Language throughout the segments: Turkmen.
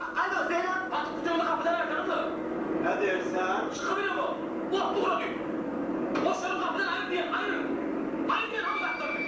Alo, Zeynep! Atyp gujagynda gapydan aýyrsaňyzla. Nädersen? Çykybilemok. Ot ugrady. Goşlaryňy gapydan aýyr diýen, aýyr! Aýyr diýen hany zatlaryňy!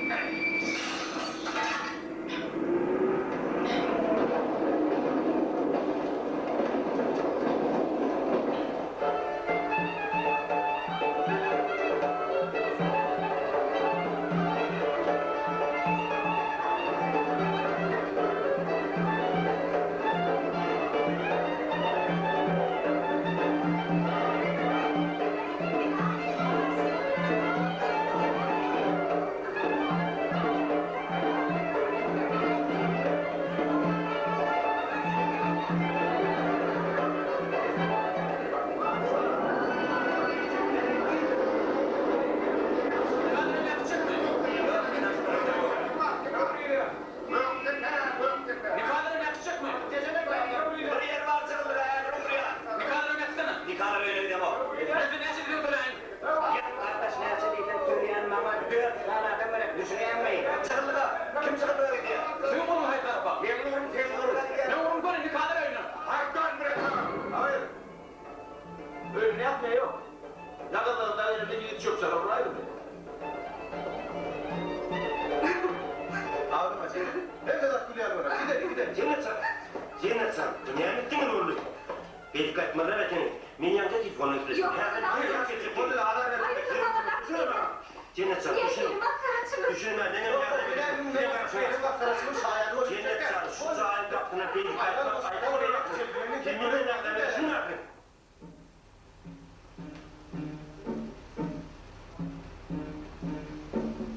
Öýüne ýatmaýa ýok. Ýagyzlygynda gelende ýigit çöp-çara uraýdymy? Agzyňa şeýdip, hemme zat gülýär bolar. Gideli, gideli. Jennet jan, Jennet jan, bu näme etdiňiz boldy? Beýdip gaýtmazlar ekeniňiz. Men ýaňja telefondan gepleşdim. Ýok, Jennet jan, düşüniň. Düşünmän, menem ýardam edeyim. Jennet jan, şu jaýyň gapysyna beýdip gaýtmak aýyp bolýar. Sen menden ýardam edişiň ahyryn.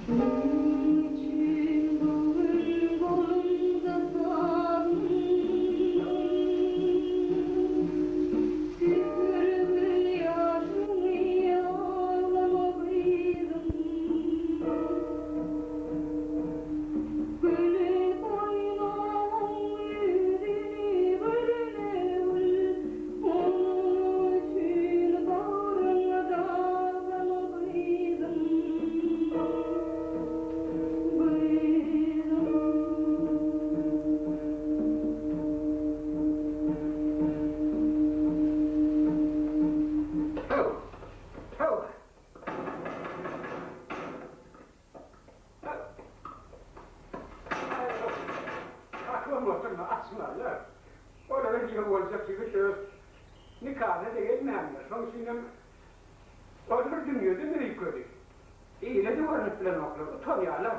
Şonuň üçin bu gün golumda sazym, Süpür gözýaşyňy aglama gyzym. Gülüp oýnaň ýüzüni gülme gül, Onuň üçin bagryňy dazlama gyzym, gyzym. Haw! Haw! Aklym oturma, açmalar. Olara girew boljak ýigit öz nikasyna-da gelmändir. Şoň üçinem olar dünýeden öýkeli. Ile-de görnüp bilenoklar, utanýarlar.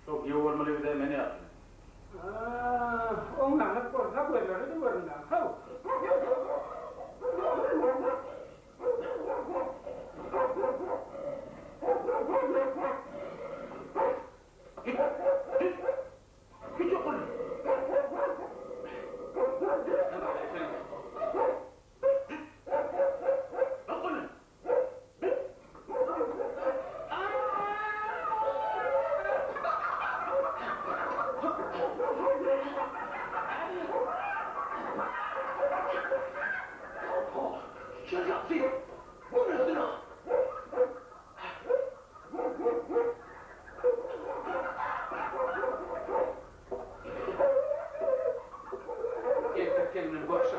Şo giýew bolmaly ýigide men ýaşly. Ah, oňňalyk bolsa gözlere-de görünmän. Haw! Git, git, git okul. Okul. Erkek gelin görşür.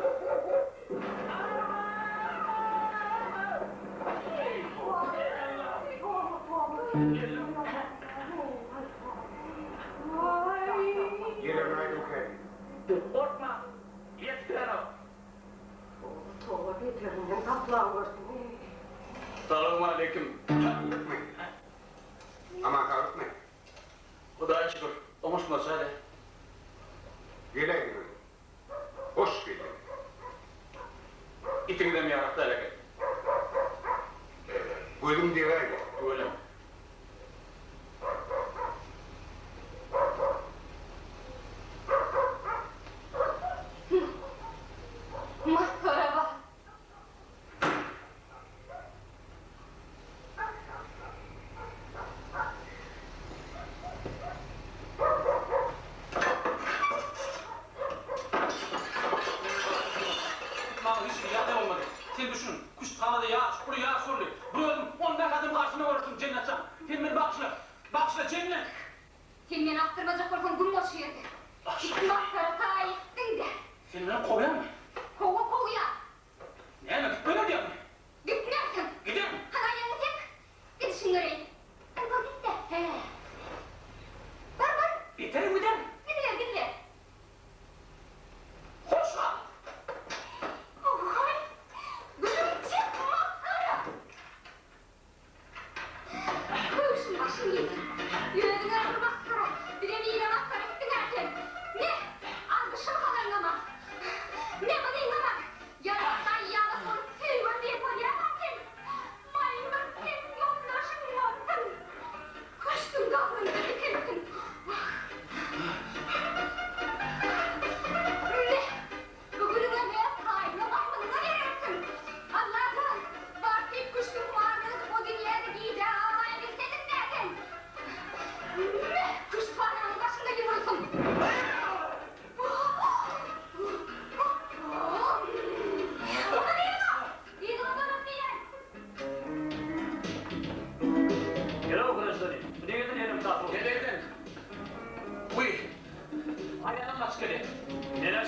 Gorkma, ýetip bilenok. Toba beterinden saklan görsün. Salowmaleýkim. Aman saglykmy? Hudaýa şükür, oňuşmaça hele. Geläýdiňiz. Hoş geldiňiz. Itiňizem ýarak däl eken. Gözüň degäýdi. Tüweleme. Masgara bak. Maňa hiç hili ýagdaý bolmady. Sen düşün.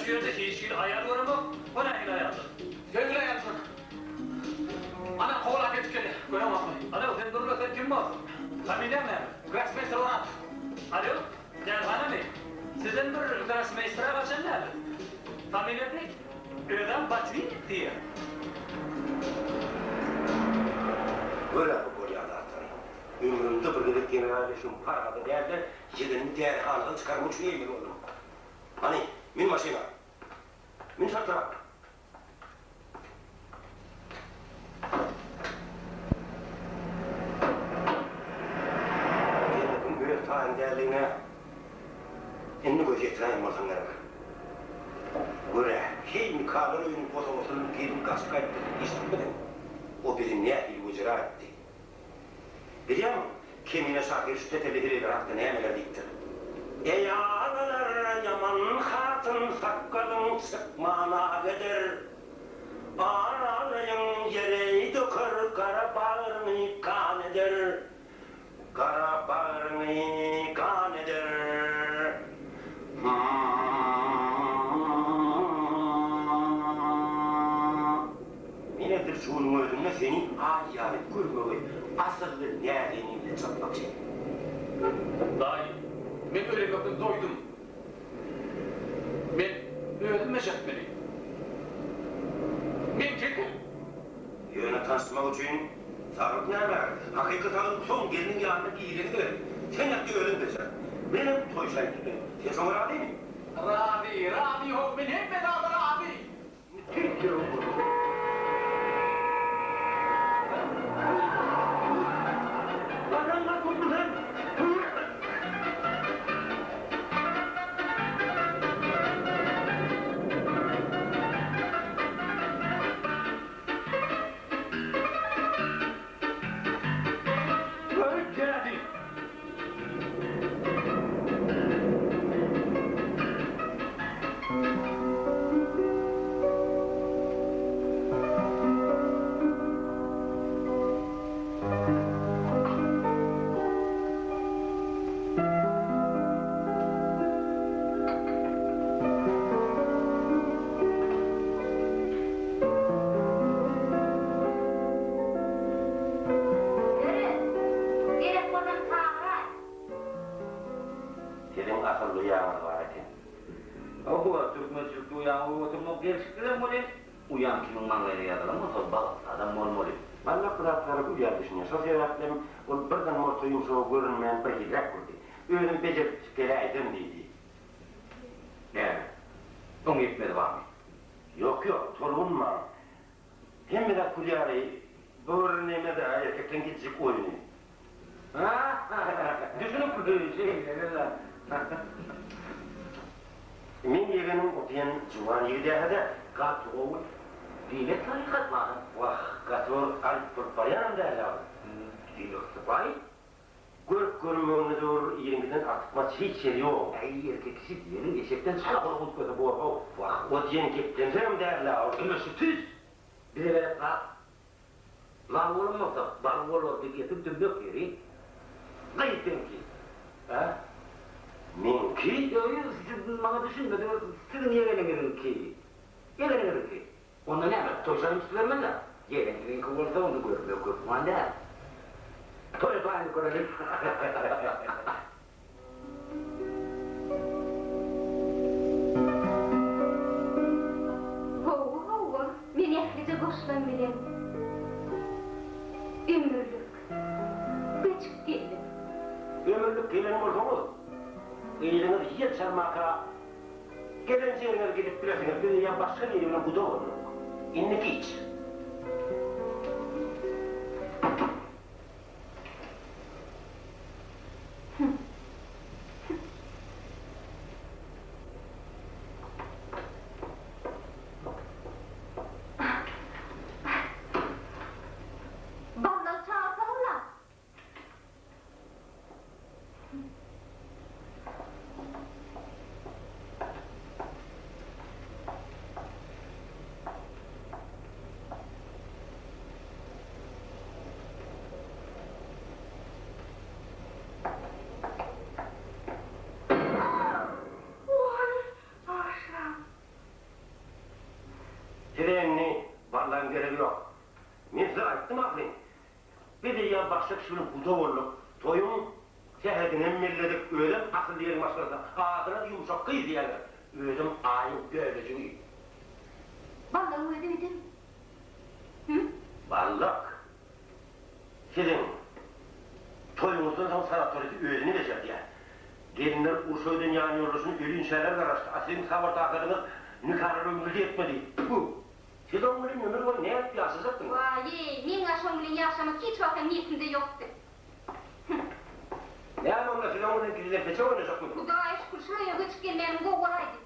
şu ýerde hiç hili aýal göremok. O nähili aýaldyr? Söýgüli aýaldyr. Ana, kowalap ýetip gelýär. Göreňokmy? Alo, sen dur-la, sen kim borsuň? Familiýaň näme? Grossmeýster Orazow. Alo, dälhanamy? Sizden bir grossmeýstere gaçan däldir? Familiýasy? Özem Botwinnik diýýär. Gör-ä bu bolýan zatlary. Ömrümde bir gezek general eşigimi parhada däl-de, ýegenimi dälihanadan çykarmak üçin eýmeli boldum. Hany, mün maşyna. Mün çaltrak. Jennetiň öz taýyny däldigine indi göz ýetiräýen bolsaň gerek. Gör-ä, heý, nikalar öýüniň bosagasyndan gelin gaçyp gaýtdy diýip eşidipmidiň? O bizi nähili wejera etdi. Bilýäňmi, Kemine şahyr şu tetelli heleýler hakda nämeler diýipdir? Eý, agalar, ýaman hatyn sakgalyň çykmana gider. Aralyň ýere döker, gara bagryňy gan eder. Gara bagryňy gan eder. Men edil şu günüň özünde seni aý ýaly görmegi asylly näzenin bilen çatmakçy. Daýy, men ölenmekden doýdum. Men özüm bejertmeli. Men kekim. Ýöne tanyşmak üçin sargyt näme? Hakyky sargyt soň gelniň ýanyna gireni gerek. Sen ýat-da özüň bejer. Menem toý şaýy tutaýyn. Sen şoňa razymy? Razy, razy how, men hemme zada razy. Tüýs ýüregim boldy. Barran gat mutlu sen. Görüp geldi. Ýöre, gerek bolanda çagyraý. Siziň asylly uýaňyz bar eken. Hawa, türkmençilikde uýaňy goýup oturmak gelşiksizem welin, uýaň kimiň maňlaýyna ýazylan bolsa, bagtly adam bolmaly. Wallak bu zatlara gülýär düşünýär. Şol sebäplem ol birden morta ýumşagy görünmän birhiliräk boldy. Özüm bejerip geläýsem diýdi. Näme? Oň ýetmezi barmy? Ýok, ýok, tolgunmaň. Hemme zat gül ýaly, bu bir neme-dä, erkekleň etjek oýny. Düşünipli şeýle-de. Meň ýegenim o diýen juwan ýigid-ä-de gaty gowy. Diýmek tarykat bar. Wah, gaty bir alyp bolup barýanam däl-ä ol. Diýmek sypaýy. Görk görünmeginde döwür iriňkiden artykmaç hiç ýeri ýok. Äý, erkek kişi diýeniň eşekden çala gorkup gitmese bor-how. Wah, o diýen geplenjegem däl-ä ol. Ine şu tüýs bize gerek zat. Lal bolan bolsa, bal bolardy gepiň tümmek ýeri. Gyz seňki. Hä? Meňki? Ýok, ýok, siz maňa düşünmediňiz, siziň ýegeniňiziňki. Ýegeniňiziňki. Onda näme, toý şaýyny tutubermeli-dä? Ýegeniňiziňki bolsa, onda görmek hökman däl. Toý şaýyny göreli. Hawa, hawa, men ählije goşlam bilen ömürlik göçüp geldim. Ömürlik gelen bolsaňyz, yzyňyz ýel çalmaka gelen ýeriňize gidip bilersiňiz, biz eýýäm başga biri bilen guda bolduk. Indi giç. Ballagy çagyrsaňyzla. Biz eýýäm başga kişi bilen guda bolduk. Toýuň sähedinem belledik. Özem asylly ýeriň maşgalasy. Adyna-da ýumşak gyz diýerler. Özem Aýyň bölejigi. Ballygyň özi öýdemi? Hü? Ballyk. Siziň toýuňyzdan soň sanatoride özüni bejerdýär. Gelinler urşa giden ýanýoldaşyny ölinçäler garaşdy. A siziň sabyr-takadyňyz nikalar ömrüňize ýetmedi. Tfu! Siz oň bilen ömür boýy nädip ýaşajakdyňyz? Waý-eý, meň-ä şoň bilen ýaşamak hiç wagtam niýetimde ýokdy. Hüm. Näme onda siz oň bilen gizlenpeçek oýnajakmydyňyz? Hudaýa şükür, şu öýe göçüp gelmänim gowy bolaýdy.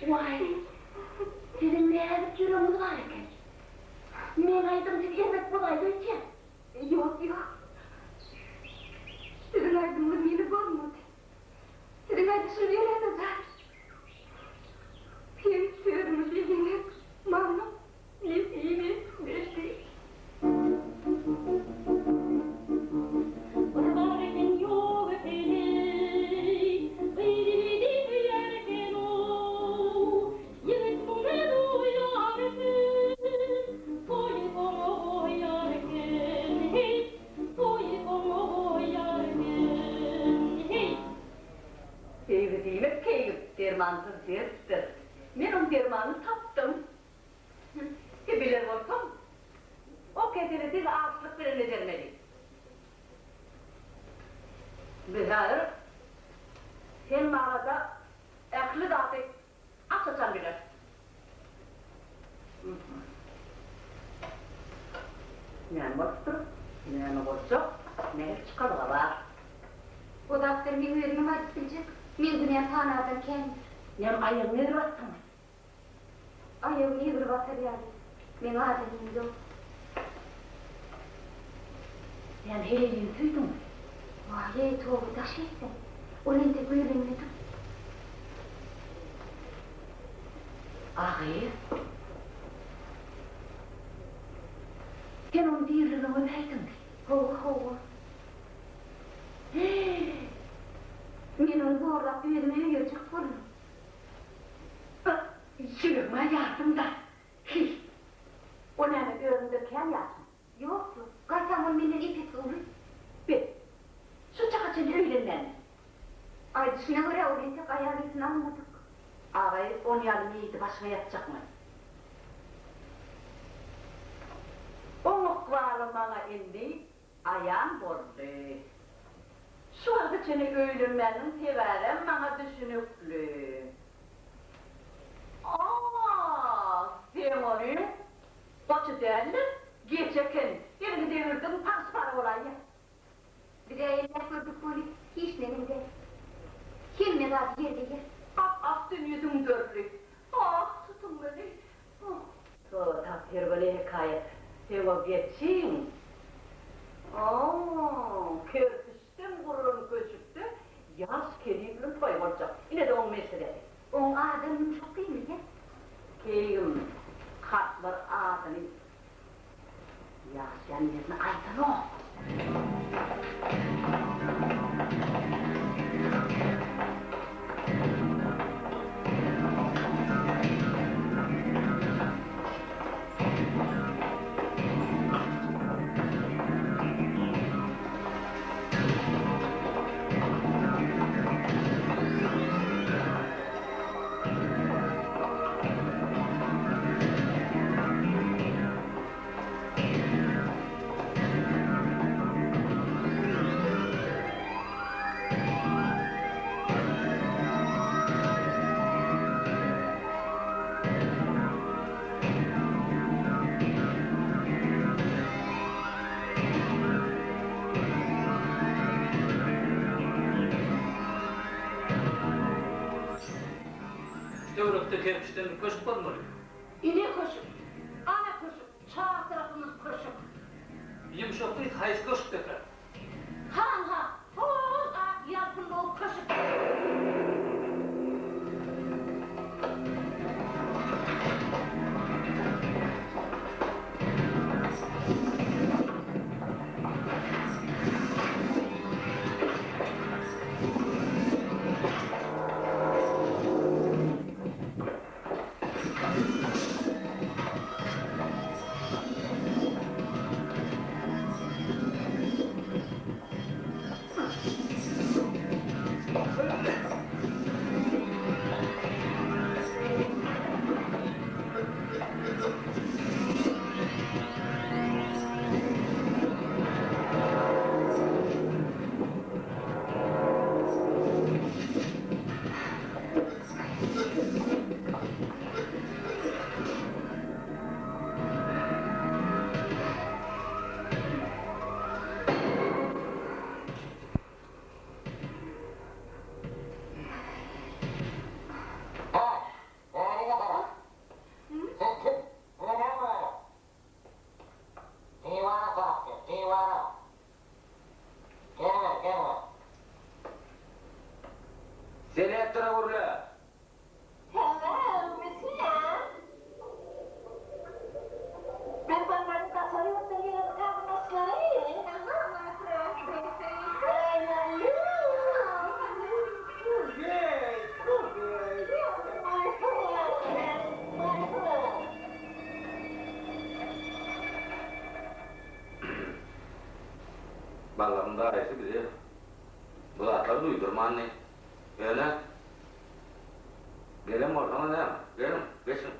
Waý, siziň näzik ýüregiňiz bar eken. Meň aýdym siz erbet bolaýdy öýtýän. Ýok, ýok. Siziň aýdymyňyz meni bozmady. Siziň aýdyşyňyz ýöräde zat. Hem sözüňiz eliňiz maňa nesip etmedi. Bir bar eken ýok eken-eý, Gyzyny diýýär eken-ow. Ýigit muny duýar eken, Toýy soňa goýar eken, heý, Toýy soňa goýar eken, heý. Söýgi diýmek keýgim, dermansyz dertdir. Men oň dermanyny tapdym. He, biler bolsaň, o keseli diňe açlyk bilen bejermeli. Biz häzir sen barada ähli zady aç-açan bileris. Näme bolupdyr, näme boljak, nähili çykalga bar? O zatlary meň özümem aýdyp biljek. Meň günäm sanardan kändir. Näme aýagyňy egri basdyňmy? Aýagymy egri basar ýaly, meň adamym ýok. Näme heleýini söýdüňmi? Waý-eý, toba, daş etsin. Ol entek öýlenmedik. A gyz. Sen ony diriligine gömäýdiňmi? Hawa, hawa. Hee! Men ony zorlap özüme öýerjek boldum. Ýüregime ýardym-da. Hiý! O näme, özüňden kän ýaşmy? Ýok, ýok. Gaýtam ol menden ep-esli uly. Be, şu çaka çenli öýlenmänmi? Aýdyşyna görä, ol entek aýal ysyn almadyk. Agaýew. on ýaly meýidi başyňa ýapjakmy? Oň ykbaly maňa indi aýan boldy. Şu wagta çenli öýlenmäniniň sebäbem maňa düşünikli. A, seň onyň goçy däl-de, geçi eken. Eliňi degirdiň, paş-para bolaýýa. Biz-ä elläp gördük weli, hiç neneň däl. Hemme zat ýerbe-ýer. Ap-akdan ýüzüň dörli. Ah, tutuň meni. Oh. Toba tap her güni hekaýat. Seň o geçiň. Oh, kerpiçden gurlan köşükde ýaş kelin bilen toý boljak. Ine-de oň meselesi. Oň adam ýumşak diýmeli. Keýgim, kartlar adyny Ýaşaýan ýerini aýdanok. Töwerekde kerpiçden bir köşk bolmaly. Ine köşük, ana köşük, çar tarapymyz köşük. Ýumşak gyz haýsy köşkdekä? Han-ha, hol ak ýalpyldawy köşük. Selektora gürle. Hello, monsieur. Ben barmagyň daşary ýurtdan gelen garyndaşlary. Hello, my friend. They say I love you. My friend, my friend. Ballaryň daýysy bize bu zatlary duýdurmandy. Ýöne, gelen bolsaňyz näme, geliň, geçiň.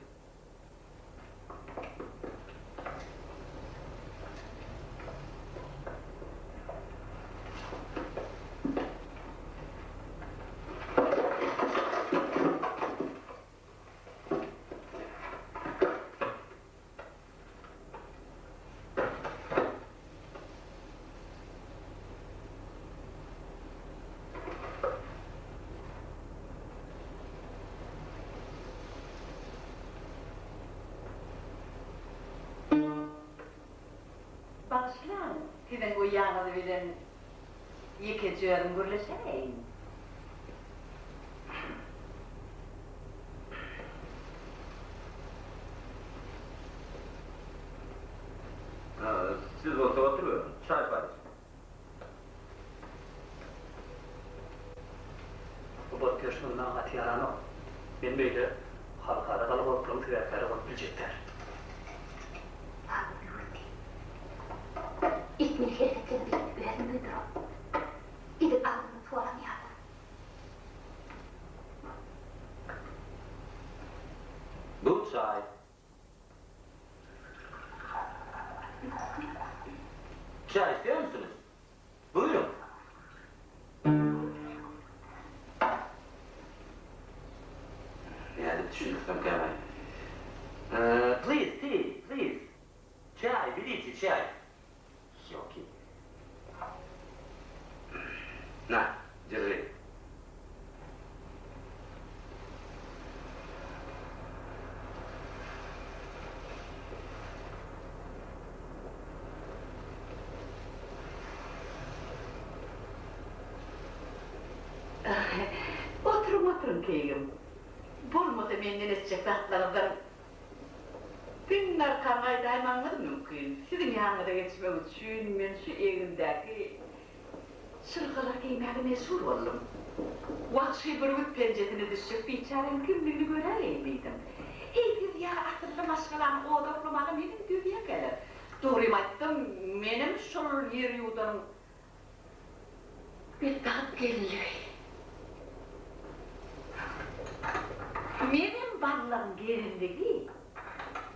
Bagyşlaň, siziň uýaňyz bilen ýekeje özüm gürleşäýeýin. Siz bolsa oturyberiň, çaý-paý içiň. Bu botkeşniň maňa gaty ýaranok. Men beýle halkara galagoplugyň sebäpkäri bolup biljek däl. Agyr böwetdi. Etmeli hereketlerimi özüm duýduram. Edil agzymdan suw alan ýaly. Bu çaý. Çaý isleýärmisiňiz? Buýruň. Nädip düşündirsemkäm-aý? Please, tea, please. Çaý, berite çaý. Ýoki. Na, derži. Oturyň, oturyň, keýgim. Bolmasa menden eşitjek zatlaryňyzdan Gündarka gaýdaýmagyňyz mümkin. Siziň ýanyňyza geçmek üçin men şu egnimdäki çyrgalar geýmäge mejbur boldum. Wagşy bürgüt penjesine düşjek biçäräň kimdigini göräýeýin diýdim. Heý, siz ýaly asylly maşgalany oda oklamaga neneň dözýärkäler? Dogrymy aýtsam, menem şol ýer ýuwdanyň Betbagt gelinligi. Menem ballagyň gelinligi.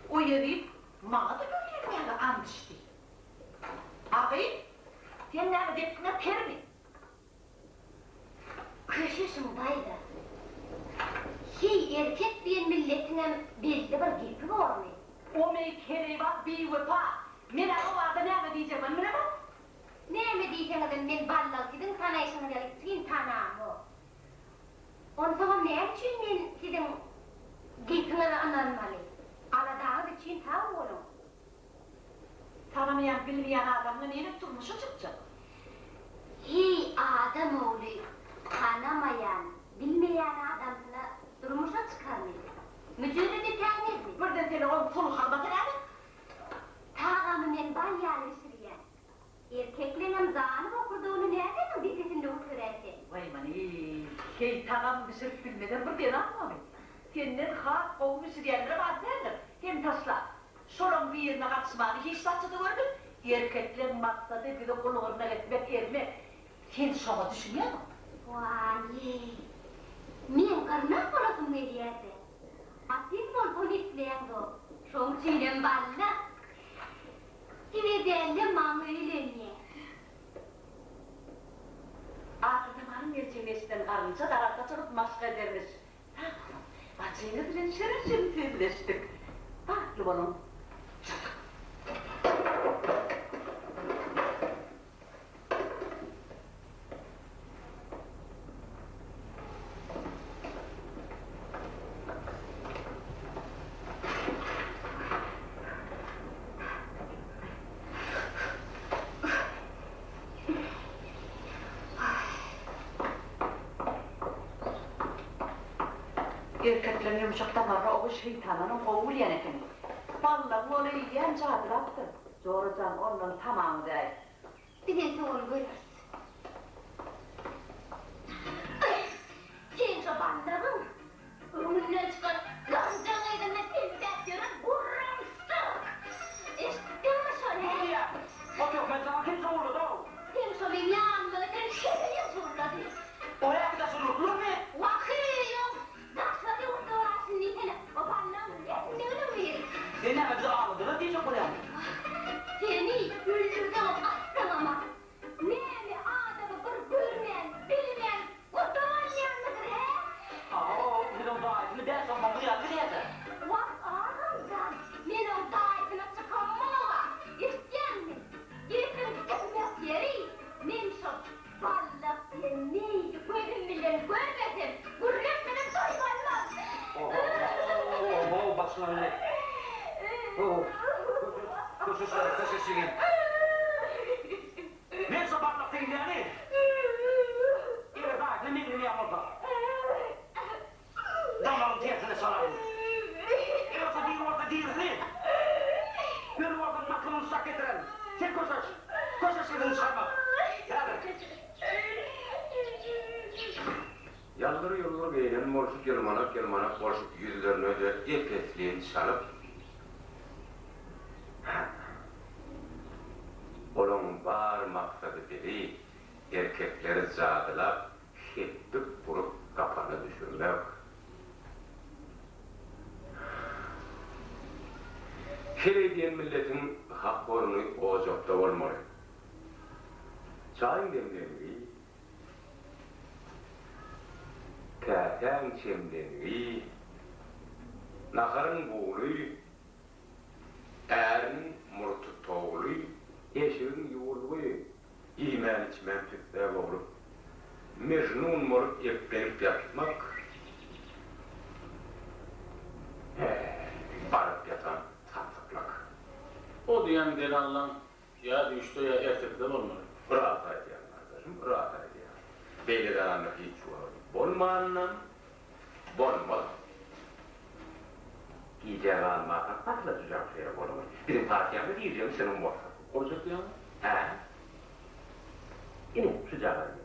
O ýezit maňa-da öýlenmäge ant içdi. A gyz, sen näme depgiňe permi? Köşeşiň daýza. Heý, erkek diýen milletiňem belli bir gepi bormy? O meý keleýbaz biwepa. Men-ä o barada näme diýjegimem bilemok. Näme diýseňizem men Ballagy siziň tanaýşyňyz ýaly içgin tanamok. Onsoňam näme üçin men siziň gepiňize ynanmaly? Aladaňyz üçin sag boluň. Tanamaýan, bilmeýän adamyňa neneň durmuşa çykjak? Heý, adam ogly tanamaýan, bilmeýän adamsyna durmuşa çykarmy? Müjerret etäýmezmi? Birden seni oň sulhal basa näme? Tagamy men bal ýaly bişirýän. Erkekleňem zany bokurdagyny nädeniň depesinde göteräýse? Waý many, heý tagam bişirip bilmezem bir zenan bormy? Senden has gowy bişirýänlerem az däldir. Sen taşla. Şolaň birine gatyşmany hiç zatça-da görmedim. Erkekleň maksady bizi gul-gyrnak etmek, ezmek. Sen şoňa düşünýäňmi? Waý-eý. Meň gyrnak bolasym gelýär-de. A sen bolsa ony isleýäňzok. Şoň üçinem balla. Size däl-de maňa öýlenýä. Ahyrzamanyň geljegini eşiden garynja daragta çykyp maşk edermiş. Sag boluň. Bajyňyz bilen şirin-şirin sözleşdik. Bagtly boluň. Çatak. Erkekleň ýumşak damarly ogy şeýtandanam gowy bilýän ekeni. Ballagyň ony eýýäm jadylapdyr. Jora jan, ondan tamaňy däý. Biz entek ony göreris. Sen şo ballagyň öňünden çykan ganjaň yzynda selpäp ýören gurrumsak! Eşitdiňmi şony, hä? O töhmet saňa kim zowlady-ow? Sen şo meň ýanymda oturan heleýiň zowlady. O häki daşary ýurtlularmy? Wah-eý, oň daşary ýurtda barşyny diýsene, o ballagyň nätmeginiň biri. Sen näme bizi aldadylar diýjek bolýaňmy? Seni öldürseňem atsaňam-a, näme adamy bir görmän, bilmän gurdup alýanmydyr, hä? Aw, biz oň daýysyny bäş-onsoňky ýaly bilýäs-ä. Wah, agam jan, men oň daýysyna çykamok-a, eşitýäňmi? Gepiň çykmak ýeri, men şo Ballak diýen meýdi gözüm bilen görmesem, gürleşmesem doýup almam. Oho, başlandy. Oho, köşeş, köşeş ýegen. Men şo Ballak diýilýäni, eger daýysyna meňzemeýän bolsa, damagyň tersine çalaryn. Eger şo diri bolsa dirisini, öli bolsa nakylyn şak getirerin. Sen köşeş, köşeş yzyny çykarma. Häzir. Ýaldyr-ýuldur geýnen bolşup, ýylmanak-ýylmanak bolşup, ýüzlerine-de ep-esli çalyp, Olaň bar maksady bizi, erkekleri jadylap, Hepbik urup gapana düşürmek. milletiň hak orny ojakda bolmaly. Çaýyň demlengi, käsäň çemlengi, naharyň bugly, äriniň murty towly, eşigiň ýuwulgy, iýmän-içmän tüssä boglup, mejnun bolup eplenip ýatmak, hä-ä, baryp ýatan samsyklyk. O diýen denallaň ýa düýşde ýa ertekide bolmaly. Ras aýdýaň gardaşym, ras aýdýaň. Beýle zenanlar hiç wagt bolmanam, bolmazam. Gijä galmaka asyla jüjagşyra bolaly. Biziň partiýamyza girjegiň çynyň bolsa. Gurjak diýýäňmi? Hä. Ine, şujagaz ýeri.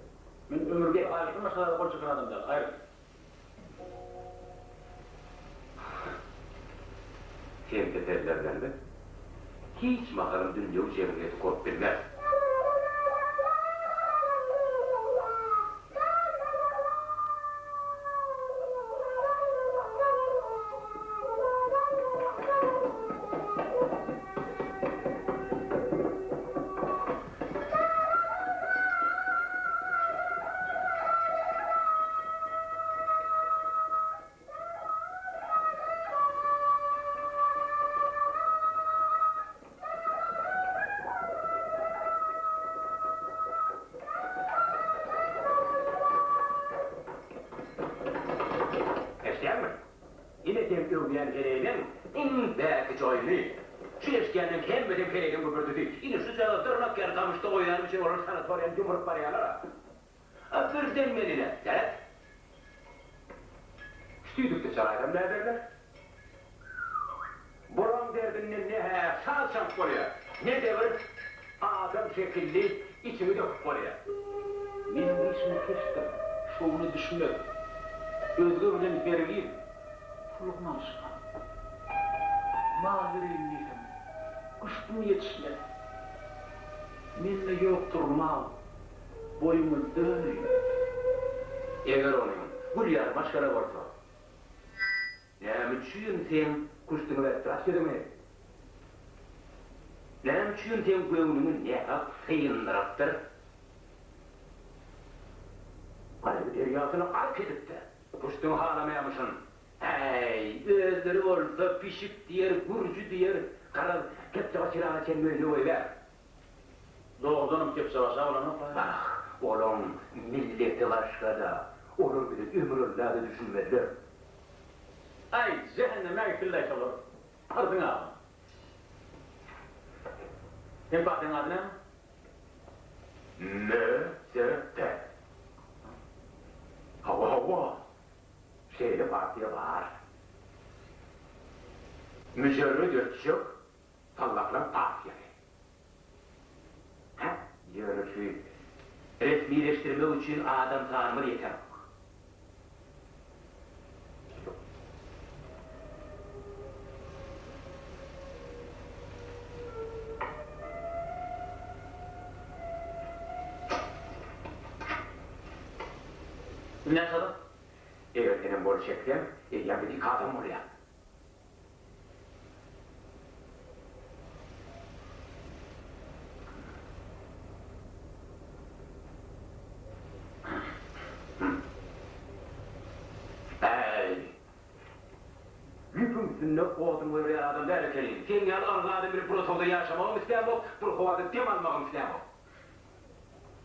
Men ömürde aýratyn başga zada gol çeken adam däl, aýryl. Sen tetellerdenmi? Hiç mahalym dünýewi jemgyýeti gurup bilmeris. Eşidýäňmi? Ine seň öwýän heleýleň iň bäki joýuny. Şu eşidýänleň hemmesem heleýleň güpürdisi. Ine şujagaz dyrnak ýaly gamyşda goýanym üçin olar sanatoriýany ýumrup barýarlar-a. A birden men ine, seret. Şu tüýdükde çalaýsam näderler? Bulaň derdinden ne-hä saz çalyp bolýar, ne-de bir adam şekilli içiňi döküp bolýar. Meniň işim keçdir, şowuna düşmez. Özge bilen hergiz pul ygnalyşmaz. Mal bereýin diýsem, küştüm ýetişmez. Mende ýokdur mal, boýuňa döneýin. Eger onuň gül ýaly maşgala bolsa, Näme üçin seň küştüňi beripdir aç gözüňi? Näme üçin seň göwnüňi nähak syndyrypdyr? Gaýgy derýasyna gark edipdir. Küştüňi halamaýamyşyn. Äý, özleri bolsa pişik diýer, gürji diýer, garaz, kepjebaşyraga çenli öýüne goýber. Dogrudanam kepjebaşa bolanok-la. Ah, olaň milleti başga-da, olar bize ömürella-da düşünmezler. Aý, jähenneme gitsinläý şolar. Hyrsyň agam. Seň partiýaň ady näme? MSP. Hawa, hawa. Şeýle partiýa bar. Müjerret ötjek Sallaklaň partiýasy. Hä, ýöne şu resmileşdirmek üçin adam sanymyz ýetenok. Biz näçe adam? Eger senem bol çekseň, eýýäm biz iki adam bolýas. Äý! Ýüpüň üstünde odun goýberýän adam däl ekeniň. Seň ýaly aňly adam bilen bir otagda ýaşamagam islämok, bir howada dem almagam islämok.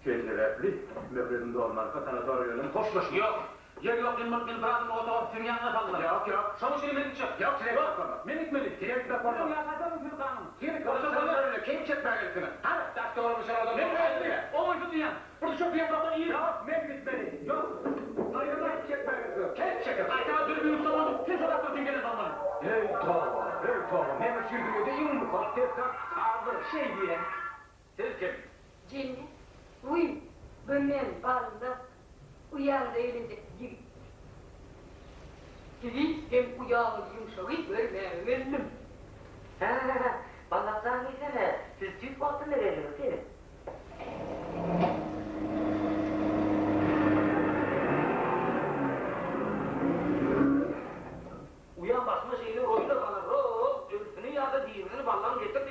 Sen sebäpli möhletim dolmanka sanatoriýa bilen hoşlaşmaly. Ýok. Ýer ýok diýen bolup meni bir adamlyk otaga siziň ýanyňyza saldylar. Ýok, ýok. Şonuň üçin men gitjek. Ýok, size gitmek bolmaz. Men gitmeli. Size gitmek bolmaz. Siziň ýaşaýşyňyz siziň ganyňyz. Siz sanatoriýada keýp çekmäge gelipsiňiz. Hany, daş dogramly şol adam. Men özümi oňaýsyz duýýan. Bir düşek ýaprakdan iýip. Ýok, men gitmeli. Ýok. Gaýtam keýp çekmäge gelipsiňiz. Keýp çekeris. Gaýtam dürbüni tutamadyk. Sen şo zatlar üçin gelen bolmaly. Eý, toba, eý, toba. Meniň şu dünýede iň mukaddes zat sazdyr. Şeý diýen. Siz kim? Jennet, Wiý, bu men, Bally, uýaňyza gelinjek ýigit. Sizi hem uýaňyz Ýumşagy görmäge geldim. Hä, Ballak jan diýsene, siz tüýs wagtynda geldiňiz, geliň. Uýam başyma şeýle bir oýna salar, ho-o, ölüsini ýa-da dirisini Ballagyň getir diýip.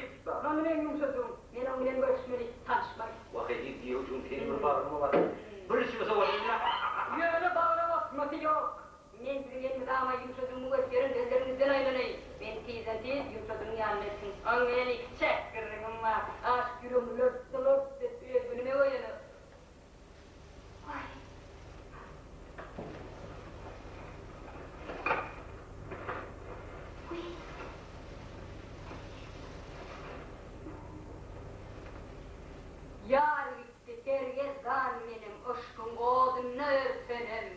Ýumşuň seniň bir bagryňa basyp, bir içime sowadyň-la. Ýöne bagra basmasy ýok. Men siziň elmydama ýumşajygymy görüp ýören gözleriňizden aýlanaýyn. Men tizden-tiz ýumşajygyň ýanyna eltiň. Oň bilen ikiçäk gürrüňim bar. Aşyk ýüregimi lört-lört edip öz günüme goýanok. Waý. Wiý. Ýar gitdi sergezdan menem yşkyň odunda örtenem.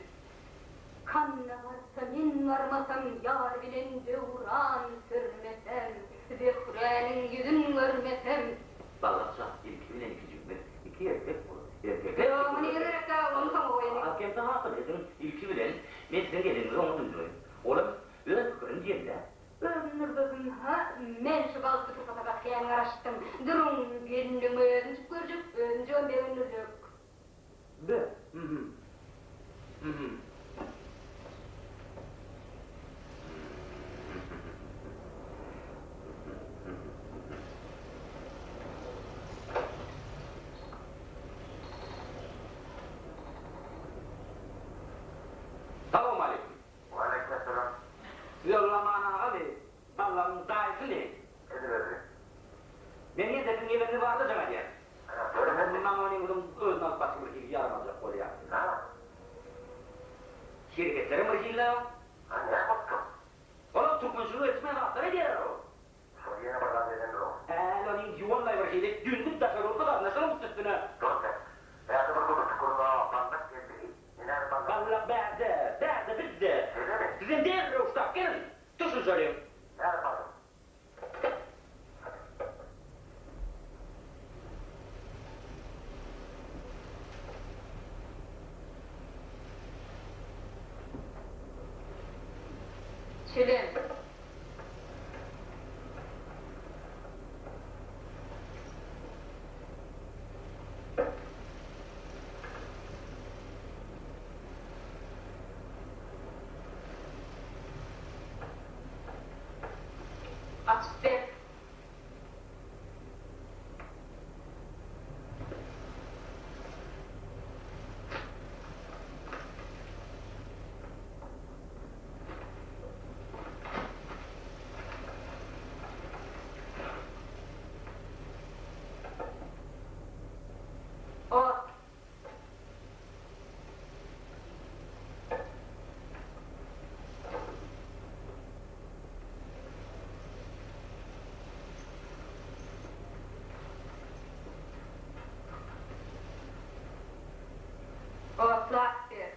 Kanda barsa men barmasam ýar bilen döwran sürmesem, Zöhräniň ýüzün görmesem. Balakja ilki bilen ikijigimiz iki erkek bolup, erkekler Ýok, muny ýeňiräkde ony soňa goýaly. Az kem saňa ediň, ilki bilen men siziň geleniňizi oňa duýduraýyn. Olam öz pikirini jemläp. Ömür ha, men şu bagtly pursata gaty kän garaşdym. Duruň, gelinligimi özümjik görjek, özümjigem begendirjek. Be, mhm. Mhm. Salowmaleýkim. Waleýkim-essalam. Ýollaman agaly, Ballagyň daýysyny. Ediberdi. Men ýene siziň ýegeniňiz barada jaň edýän. Maňa onuň özüni alyp barşy bir hili ýaramazjak bolýar. Hereketlerem bir hili. Ha, näme bolupdyr? Olar türkmençilige ýetişmeýän zatlar edýärler-ow. Şol ýene bir zat edendir-ow. Hä, onuň ýuwanlaý bir hili dündük daşary urdy garyndaşlaryň üstüne. Dur sen. Bärde bir gürrüňçi gürrüň-a, ballak geldi. Neneň ballak? Ballak bärde, bärde bizde. Şeýlemi? Sizem derrew ştap geliň. Düşünşeliň. Näme ballak? Çilim. Açyp ber. Ot. Otlap ber.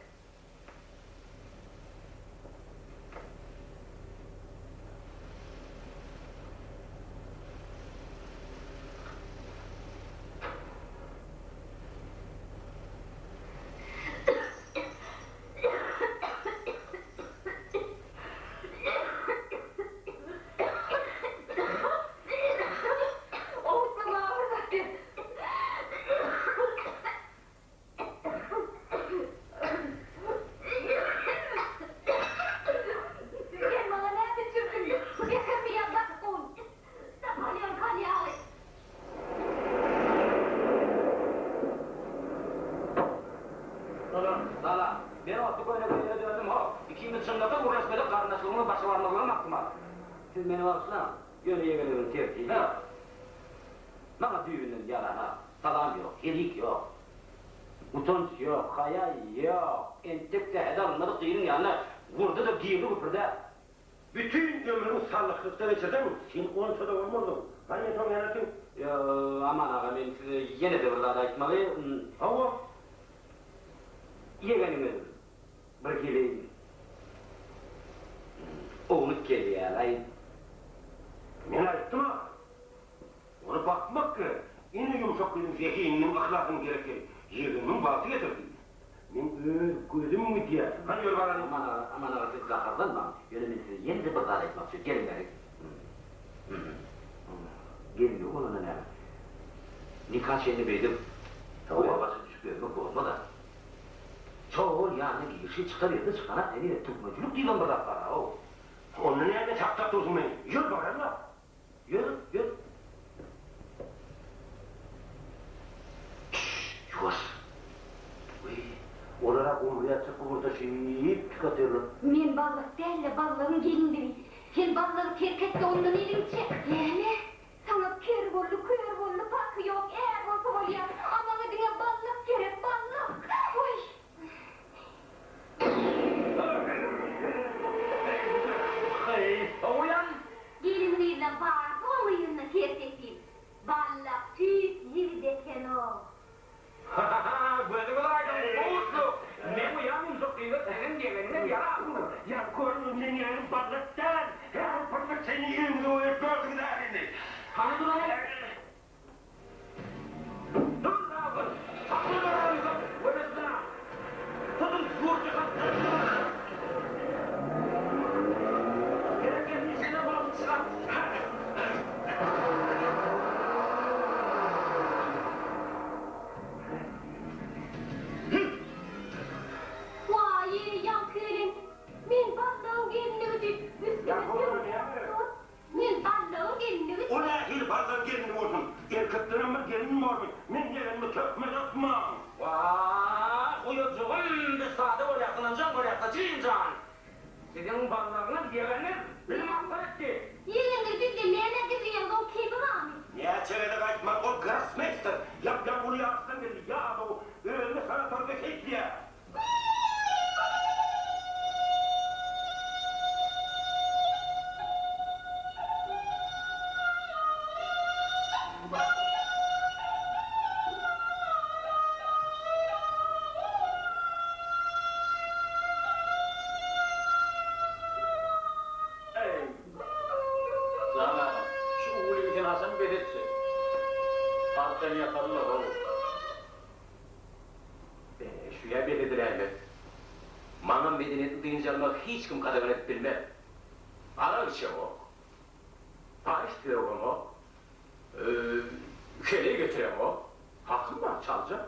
Owurtma maňa bir zat ber. Sen maňa näme içirdiň? Betermi ýa zakgun? Napoleon konýagy. Salam. Salam. Men otly köýnek öýüne döndüm how. Ikimiz çynlakaý gürleşmesek garyndaşlygymyz başa barmazlygam ahtimal. Siz meni bagyşlaň, ýöne ýegeniňiziň tertibi maňa düýbünden ýaranok. Salam ýok, helik ýok. Utanç ýok, haýa ýok. Entek sähedi alynmadyk gyzyň ýanyna gurdy-da girdi güpürdäp. Bütin ömrüňi salyhlykda geçirseň, sen onça-da bolmazdyň. Hany soň nädersiň? Aman aga, men size ýene-de bir zat aýtmaly. Hawa. Ýegeniňiz birhili ownuk gelýär-aý. Men aýtdym-a. Ony bakmak gerek. Indi ýumşak gyzyň zehininiň, yhlasynyň gerek ýeri. Ýegenimiň bagty getirdi. Meň öz gözüm gidýär. Hany ýör baralyň. Aman aga, Aman aga siz gaharlanmaň. Ýöne men size ýene-de bir zat aýtmakçy. Geliň bäri. Gelmegi bolanda näme? Nika çenli beýdip oýa-başa düşüp ýörmek bolmaz-a. Şo-ol ýanyna girişi çykaberdi, çykanak heniz türkmençilik diýibem bir zat bar-a-ow. Onda näme saklap dursuň meni? Ýör baraly-la. Ýör, ýör. Şşş, ýuwaş. Gowurýarça guburdaşyp çyk otyrlar. Men ballak däl-de, ballagyň gelinligi. Sen ballagy terk et-de, ondan eliňi çek. Näme? Saňa ker boldy, kör boldy, parhy ýok, är bolsa bolýar. A maňa diňe ballak gerek, ballak! Oý! Heý, oýan! Gelin-gyzlaň barysy oň yzynda ser-sepil. Ballak tüýs ýigit eken-ow. Ha-ha-ha, gözüňiz aýdyň, buşluk! Meň uýam ýumşak gyza seniň ýegeniňem ýarapdyr. Ýa görüň, meň ýegenim ballak däl! Her bir pyrlyk seni ýüňüňize goýup gördüňiz ärini. Hany duraly? Dur, Rabyl! Sakla duraly, göresine! Tutuş ýurdy gapdaldylar. Hereket işine bolup çykar. Waý, ýaňky gelen, men ballagyň gelinligi diýip, üstüme döwüp, men ballagyň gelinligi. O nähili ballagyň gelini bolsun? Erkeklerem bir gelin bormy? Men ýegenime töhmet atmaň! Wah, uýajygym, biz sada bolýas, ynanjaň bolýas-da, jigim jan! Siziň ballagyňyz ýegendir, bizi masgara etdi. Ýegendir bizden näme gizleýäňiz, oň kemi barmy? Näçe gezek aýtmaly, ol grossmeýster, ýap-ýaňy uly ýaşdan geldi, ýadow, özüni sanatorda keýpleýär. Eý, jan agam, şu uwlygy sen haçan bes etjek? Arkaýyn ýatarlar-ow. Be, şüýä bes ediläýmez. Maňa medeniýetli dynç almagy hiç kim gadagan edip bilmez. Arak içemok. Paýyş sögemok. Heleý getiremok. Hakym bar, çaljak.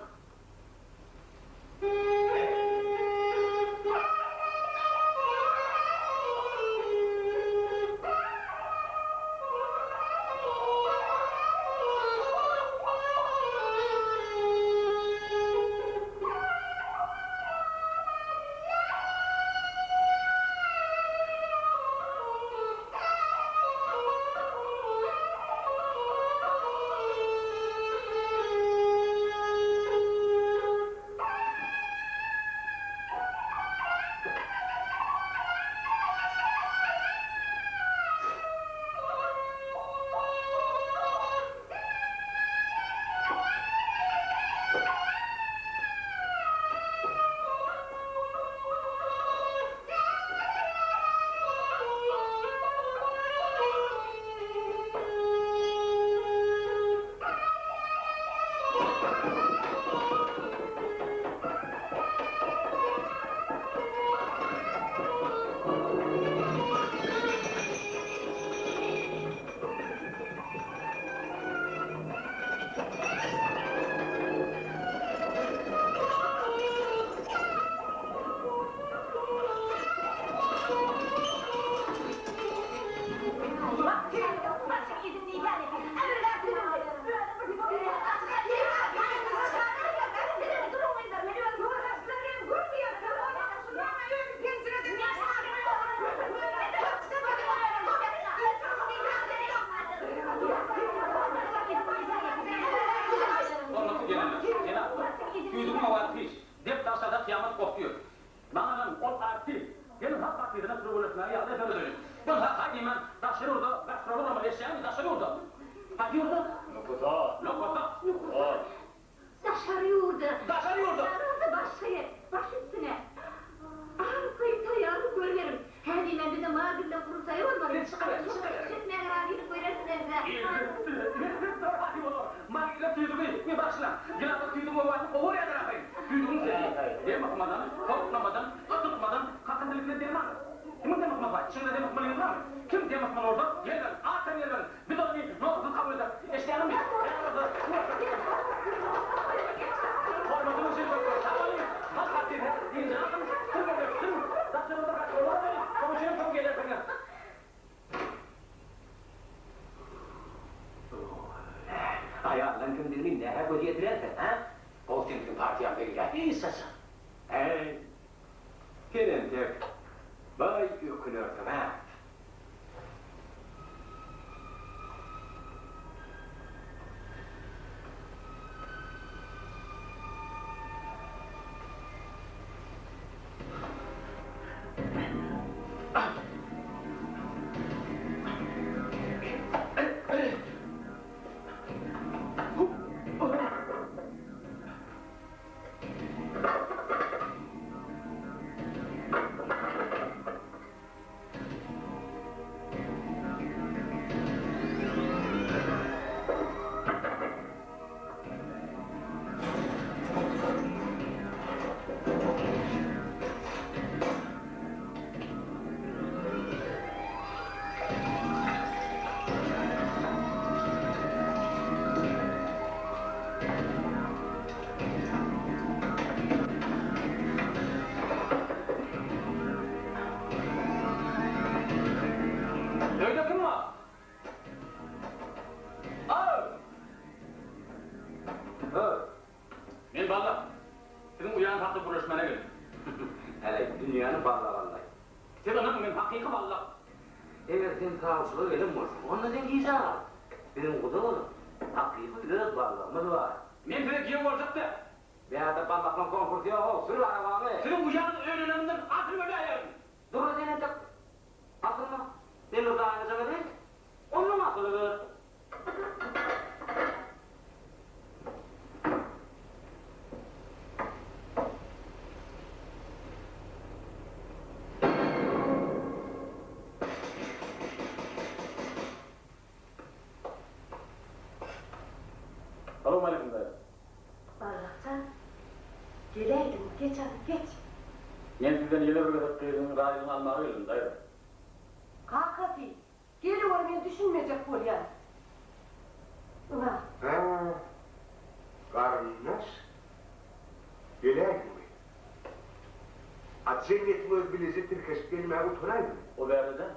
Hormatly gelinler, jenaplar, tüýdügiň owazy hiç, dep daşarda kyýamat gopýur. Maňa ol artist, geliň halk artistine türgenleşmäge ýagdaý döredeliň. Biz ha-ha diýmän daşary ýurda gastrol guramaly eşýäňmi daşary ýurda? Haýsy ýurda? Nokata. Nokata. Daşary ýurda. Daşary ýurda. Daşary ýurda başga ýer, baş üstüne. Arkaýyn taýýarlyk görüberiň. Hä diýmän bize Magilla gurultaýy bolmaly. Siz çykyber, çykyber. Çekmäge razylyk berersiňiz-dä. Elbetde, elbetde razy bolar. Magilla tüýdügi, we bagyşlaň, Dilara tüýdügiň owazyny gowy görýärler ahyryn. Tüýdügiň sesi dem ysmadan, sowuklamadan, gysytmadan, kakyndylyk bilen dermandyr. Kimiň dem ysmasy bar? Içiňizde dem ysmalyňyz barmy? Kim dem ysmaly bolsa, gel beriň, arkaýyn gel beriň. Biz ony nozassyz kabul ederis. Eşidýäňizmi? Hormatyň üçin köp köp sag boluň. Halk artisti dynjyny alyň, türgenleşsin, daşary ýurda gaçmaly bolmaly, şonuň üçinem soň gelersiňiz. Aýallaň kimdigini nähä göz ýetirersiň, hä? Gowy sen biziň partiýamyza girýäň hiç haçan. Äý. Siziň uýaňyz hakda gürleşmäne geldim. Heleý, dünýäni ballak-allaý. Siz ynanyň, men hakyky ballak. Eger sen sawçylyga gelen bolsaň, onda sen gijä gal. Biziň guda bolup, hakyky öz ballagymyz bar. Men size giýew boljak däl. Bärde ballaklaň konkursy ýog-ow, sür arabaňy. Siziň uýaňyz öýlenenimden asyl öläýerin. Dur-a sen entek asylma. Men bir daýyňa jaň edeýin. Onnoň asylyber. Salowmaleýkim daýza. Barlakjan, geläýdiň, geç hany, geç. Men sizden ýene bir gezek gyzyňyň razylygyny almaga geldim, daýza. Kakasy, geliwer men düşünmejek bolýan. Ynha. Hä, garyndaş, geläýdiňmi? A jennetiň özi bileje tirkeşip gelmäge utanaýdymy? O bärde-dä.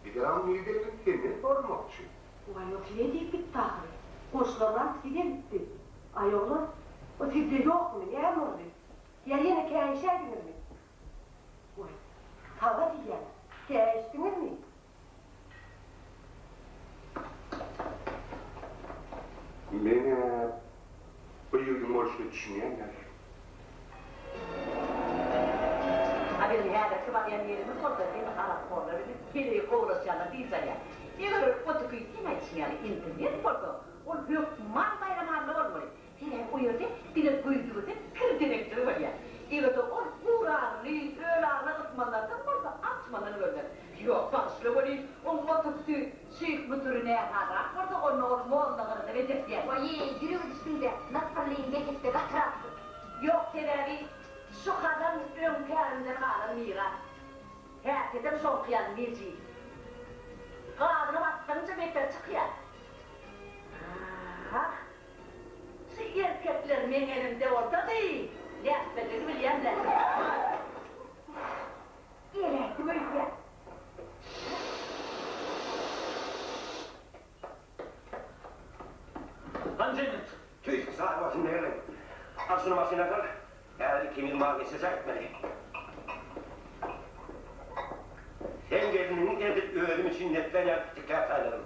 Bizem nirdeligini senden soramakçy. Waý, o size diýip gitdi ahyry. Goşlarynam size gitdi. Aý, oglan, o sizde ýokmy, näme boldy? Ýa ýene käýişäýdiňizmi? Waý, saňa diýýän, käýişdiňizmi? Men-ä bu ýigidiň bolşuna düşünýän däl. A biziň häzirki barýan ýerimiz bolsa diňe arakhorlar bilen heleý kowlaşýanlar dynç alýar. Eger otüki seň aýdyşyň ýaly internet bolsa, ol hökman Baýramalla bolmaly. Sebäbi o ýerde diňe göýdügese kir derekleri bolýar. Eger-de ol guralyny, ölagyny ysmazlardan bolsa açmandan görner. Ýok, bagyşla welin, oň otüksü şyh müdiri näsazrak bolsa, onda ol mollagyny-da bejertýär. Waý-eý, ýürege düşdüň-dä, Nasyrlyň behetde gatyrakdyr. Ýok, sebäbi şu hazan öňki ärimden galan miras. Häsiýetem şoňky ýaly nejis. Gazyna basdygyňça beter çykýar. Ah, şu erkekler meň elimde bolsady, nätmejegini bilýän-dä. Geläýdim öýdýän. Hany Jennet? Tüýs, sag bolsun diýeliň. Al şuny maşyna sal. Häzir ikimiz mal geçirjek ätmeli. Sen gelniňi edil özüm üçin netlän ýaly pitikläp saýladym.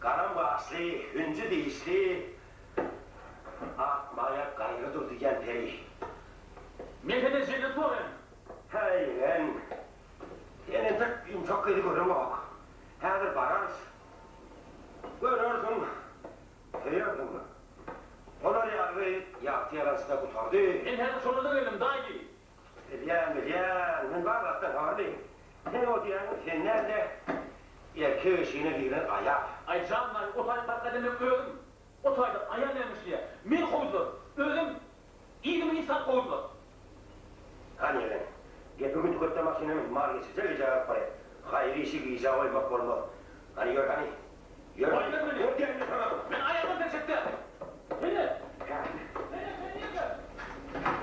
Garam gaşly, hünji dişli, ak maýa gaýry dur diýýän peri. Men senden Jennet soraýan. Häý, men. Sen entek ýumşak gyzy göreňok. Häzir bararys. Görersiň, söýersiň. Olar ýaly ýagty ýalançyda gutardy. Men häzir şonda-da geldim, daýy. Bilýän, bilýän, men bar zatdan habarly. Sen o diýýäniň sen däl-de, erkek eşigine giren aýal. Aý, jan daýy, o taýda barka men özüm. O taýda aýal näme işleýär? Meni kowdular. Özem yzymy yz salyp kowdular. Hany ýegen, gepiňi tüketde maşyna min, mal geçirjek gijä galyp barýas. Haýyr işi gijä goýmak bolmaz. Hany ýör hany. Ýör. Goýber meni. Ýör diýende saňa. Men aýagym peşekde. Seni. Seni, seni ýeke. Seni.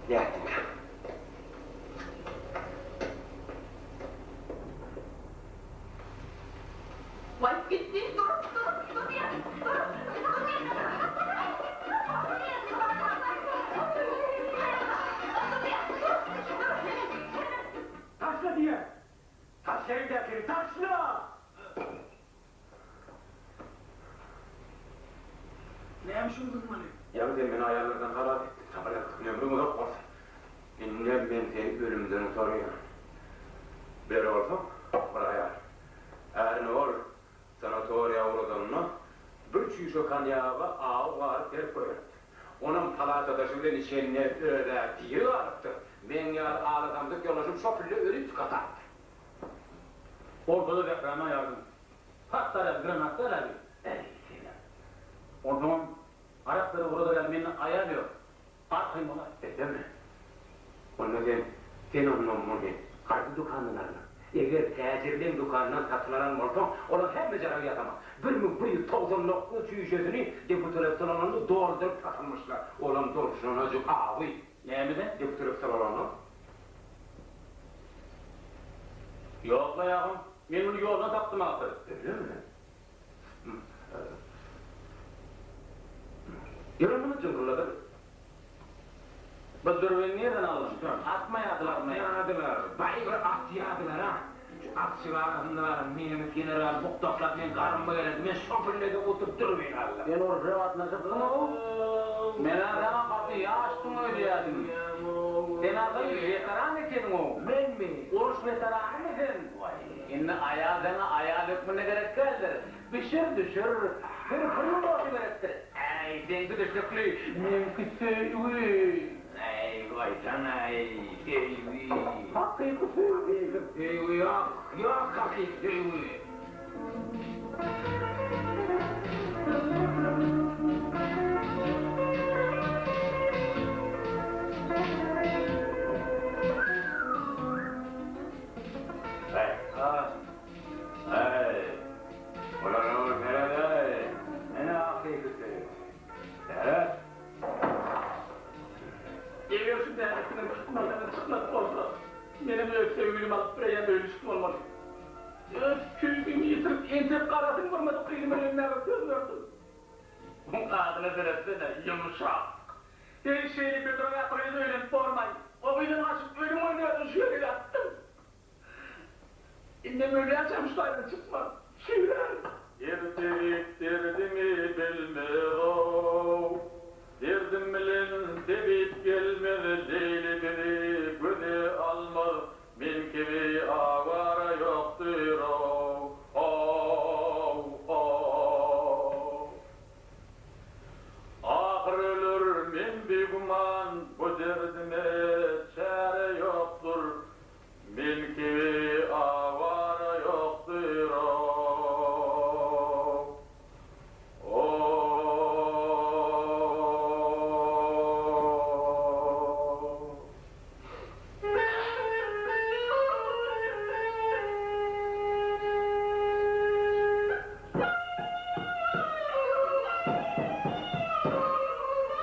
Nätdiňkä? Waý, gitdi, dur, dur, dur diýýän, dur, dur diýýän. Taşla diýýän! Taşla eldäkini, taşla! Näme üçin gyzmaly? Ýaňy sen meni aýallardan halas etdiň, saňa ýazykly ömrüň uzak bolsun. Indem men seni ölümden gutarýan. Beri bolsaň, bir aýal. Ärini ol sanatoriýa ugradanda bir çüýşe konýaga awy garyp berip goýberipdir. Onam palatadaşy bilen içende öz-ä diri galypdyr. Meň ýaly ala-samsyk ýoldaşym şo pille ölüp gatapdyr. Bolsa-da Zähräni aýardym. Partlar ýaly granat däl-ä bi. Äý, senem. Onsoňam araklary guradar ýaly mende aýal ýok. Arkaýyn bolaý. Eýsemi? Onda sen, sen ondan muny haýsy dükandan aldyň? Eger täjirleň dükanyndan satyn alan bolsaň, olar hemme jaragy ýasama. 1199 çüýşesini deputreksiýalanany dolduryp satylmyşlar. Olam dolşunajyk awy. Nämeden? Deputreksiýalanany. Ýok-la ýagym, men muny ýoldan tapdym ahyry. Öýlemi? Ýör muny jyňkylladyr. Bu dürbini nirden aldyň? Atmaýardylarmy? Atmaýardylar. Baý bir atýardylar-a. Şu atçy barasynda baran nemes generaly bukdaklap meň garynma gelerdi. Men şo pillede oturyp dürbin aldym. Sen urşa gatnaşypsyň-ow. Men-ä saňa gaty ýaşdyň öýdýärdim. Sen asyl weteran ekeniň-ow. Menmi? Uruş weteranymy sen? Waý. Indi aýal saňa aýal hökmünde gerek däldir. Bişir düşür, bir pul bolsa gerekdir. Äý, seňki düşnükli, meňki söýgi. Äý, goýsana-aý, söýgi. Hakyky söýgi. Hakyky söýgi ýok, ýok hakyky söýgi. Äý, äý. Olara bir sered-äý! Ine hakyky söýgi. Seret! Eger şu dädesiniň çykmasyna çykmadyk bolsa, menem öz söýgülimi alyp bireýýäm öýlüşik bolmaly. Öz söýgimi ýitirip, entek garasyny görmedik gyzyma öýlenmäge söz berdim. Muň adyna seretsene, ýumşak. Eý, şeýle bedroý gyza öýlenip bormaý. O gyzdan gaçyp, ölüm oýnadym, şu ýere ýatdym. Indem ölýänçäm şu taýdan çykman, şüýrärin. Ertebik derdimi bilmez-ow, Derdim bilen tebip gelmez, Leýli bizi göze almaz, Men kibi awara ýokdur-ow, how, how. Ahyr öler men bigüman, Bu derdime çäre ýokdur, Men kibi awara ýokdur-ow, ow.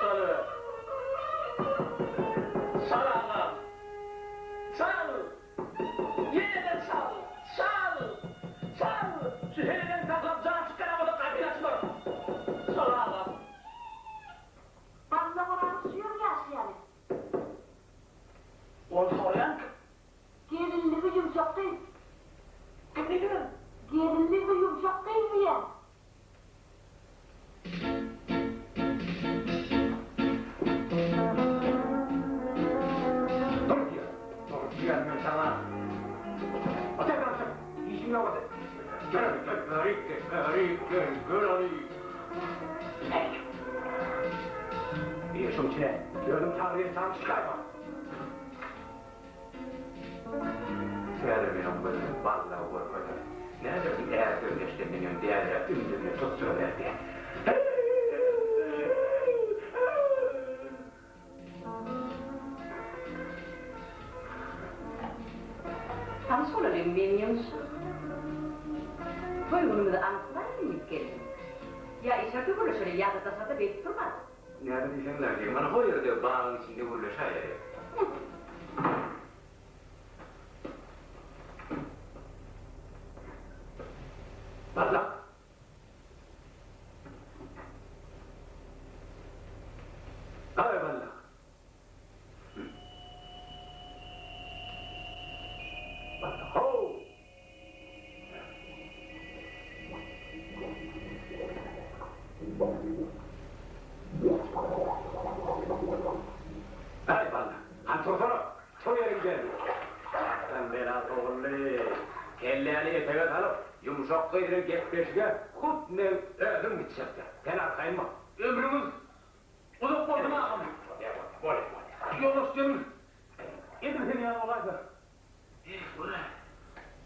Çalyber. Çal agam. Çal! Ýene-de çal! Çal! Çal! Şu heleýden saklap jan çykýan bolsa gapyny açmaryn. Çal agam. Balla Orazow şu ýerde ýaşaýar. Ol soraýan kim? Gelinligi ýumşak gyz. Kim diýdiňiz? Gelinligi ýumşak gyz diýýän. Dur diýýän. Dur diýýän men saňa. Otur otur. Işim ýok otur. Gel gel bärik gel bärik gel gel ony. Bir şuň içine özüm çagyrýan çagym çykaýma. Häzir men oň gözüne ballagy görkezem. Nädersiň är sözüni eşidenden öň däliräp ümzügine tutduryberdi. Tanyş bolalyň, men Ýumşak. Toý günümizi anyklaýyn diýip geldim. Ýa içerde gürleşeli, ýa-da daşarda beýdip durman. Näme diýseň-dä, diýgin, mana ho ýerde bagyň içinde gürleşäýeli. Ballak! Aý, ballak! Ballak, how! Aý, ballak, hany tursana, tur ýeriňden! Atdan bela sowuldy. Kelläni etege salyp, ýumşak gyz bilen gepleşige hut meň özüm gitjekdir. Sen arkaýyn bol. Ömrüňiz uzak bolsun agam. Bolýa, bolýa, bolýa, bolýa. Ýoldaş gelin, edil sen ýaly bolaýsa. Eh, gör-ä.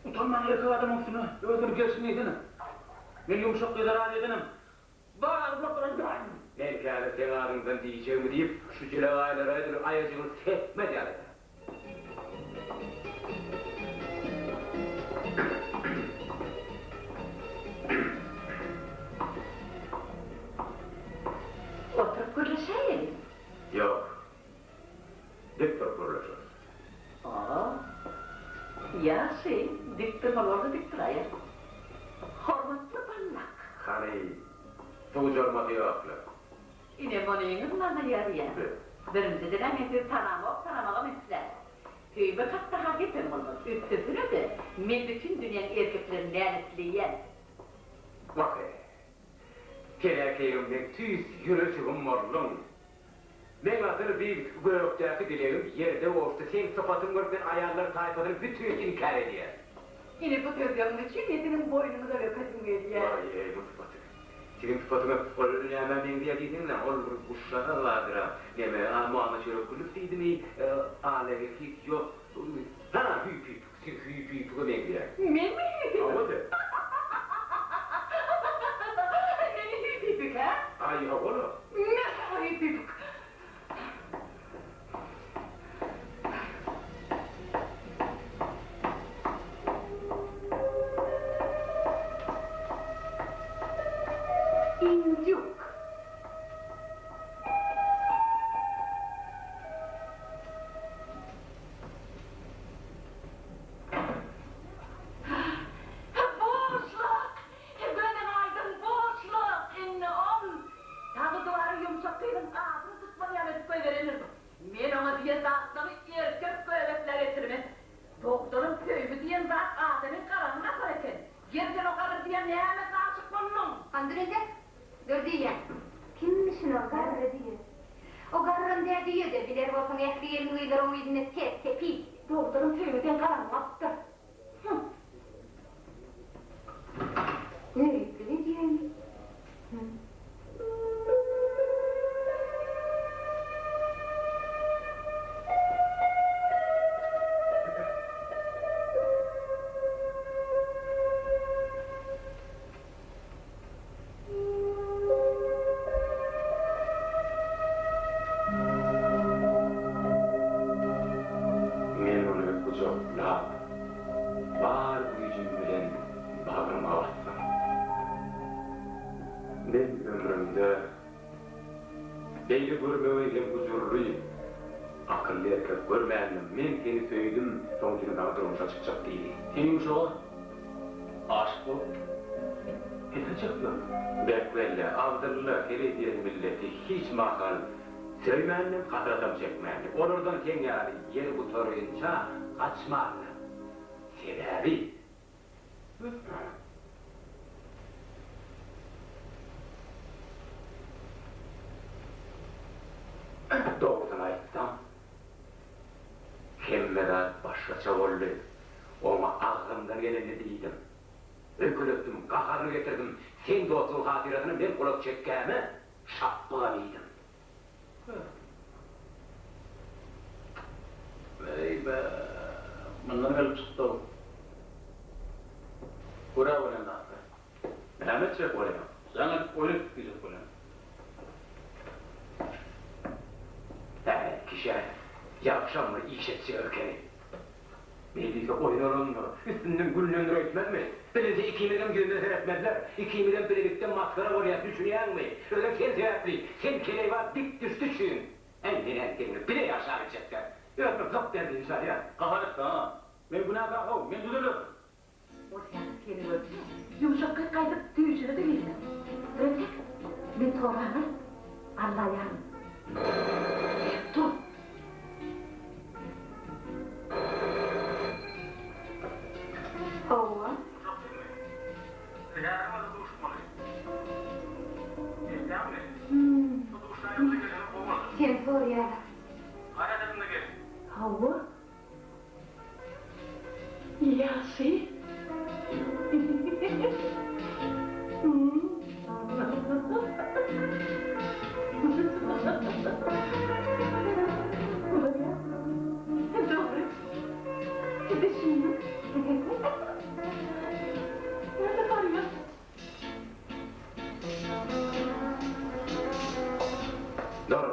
Utanman erkek adamyň üstüne özüni gerşin diýsene. Men ýumşak gyza razy edenim. Bar agyz bolup duran däl. Men häzir seň adyňdan diýjegimi diýip, şu jelegaýlara edil aýajygyny sepmez ýaly eder. Oturyp gürleşäýeliň. Ýok. Dik durup gürleşeris. A. Ýagşy, dik durmaly bolsa dik duraýar. Hormatly Ballak. Hany, suwjarmasy ýokla. Ine, munyňyz maňa ýaraýar. Birinjiden-ä men sizi tanamok, tanamagam islämok. Söýmek hakda-ha gepem bolmaz. Üstesine-de, men bütin dünýäň erkeklerini näletleýän. Wah-eý! Sen-ä keýgim meň tüýs ýürejigim bolduň. Meň asyl bi gökdäki dilegim ýerde gowuşdy. Seň sypatyňy görüp men aýallar taýpasyny bütin inkär edýän. Ine bu sözleriňiz üçin men siziň boýnuňyza öpesim gelýär. Waý-eý, bu sypaty. Siziň sypatyňyz ol nämä meňzeýär diýseňiz-ä, ol bir guşjagaz bardyr-a, neme, a Muhammet Çörekgulyýew diýdimi, Alege hiç ýok, ha, hüýpüpik, siz hüýpüpige meňzeýäňiz. Menmi hüýpüpik? Hawa-da. Men hüýpüpik, hä? Aý, hawa-la. Men saňa hüýpüpik. Indýuk. Boşluk! Gözüň aýdyň, boşluk! Indi ol Dagy duwara ýumşak gyzyň adyny tutmaz ýaly edip goýberendir. Men oňa diýen zatlarymy erkek göbeklä getirmen. Dogdanym söýgi diýen zat adamyň garagyny basar eken. Gel sen o gadyr diýen nämesine aşyk bolduň? Hany dur entek, dur diýýän. Kimmişin ol garry düýe? O garram dä düýe-de, biler bolsaň ähli gelin-gyzlar oň yzynda ter-tepil. Dogdanym söýgi seň garagyňy basypdyr. Hum. Göriplik edýämi? Hum. Men ony gujaklap, bar güýjüm bilen bagryma basdym. Men ömrümde beýle görmegeý hem gujurly, akylly erkek görmändim. Men seni söýdüm, soň seni saňa durmuşa çykjak diýdi. Sen ýumşaga Aşyk bolup pese çykdyň. Bek welle, Abdylla heleý diýen milleti hiç mahal söýmändim, hasratam çekmändim. Olardan seň ýaly ýer gutarynça gaçmandym. Sebäbi. Dogrusyny aýtsam, hemme zat başgaça boldy. Oňa agzymdan gelenini diýdim. Öýkeletdim, gaharyny getirdim. Seň dostlugyň hatyrasyna men gulak çekgäme şapbygam iýdim. Eý-be, mundan gelip çykdy-ow. Gör-ä bolýan zatlar. Näme etjek bolýaň? Jaň edip oýun edip diýjek bolýan. Äý, kişä ýagşam bir iş etjek ekeni. Beý diýse oýun bolandyr. Üstünden gülnendir öýtmezmi? Bilinse ikimizem ýüzümize seretmezler. Ikimizem bilelikde masgara bolýas, düşünýäňmi? Özem sen sebäpli. Sen keleýbaz dik düşdi üçin. Äý, men-ä seň bilen bile ýaşabiljek däl. Özüme gyp berdim şaýa. Gahar etme, a. Men günäkär-how, men düzelerin. Ol häzir seni görse, ýumşak gyz gaýdyp düýşüne-de girmez. Birentek, men torbany alyp, Allaýaryn. Berk dur! Hawa. Ýumşak gyzmy? Häziriň özünde duşmaly. Eşidýäňmi? Şu duşaýmaga gelseňiz gowy bolar. Seni soraýarlar. Gaýrat ediň-de geliň. Hawa. Ýagşy. Bolýar. Dogry. Düşündim. Näme barýar? Dur.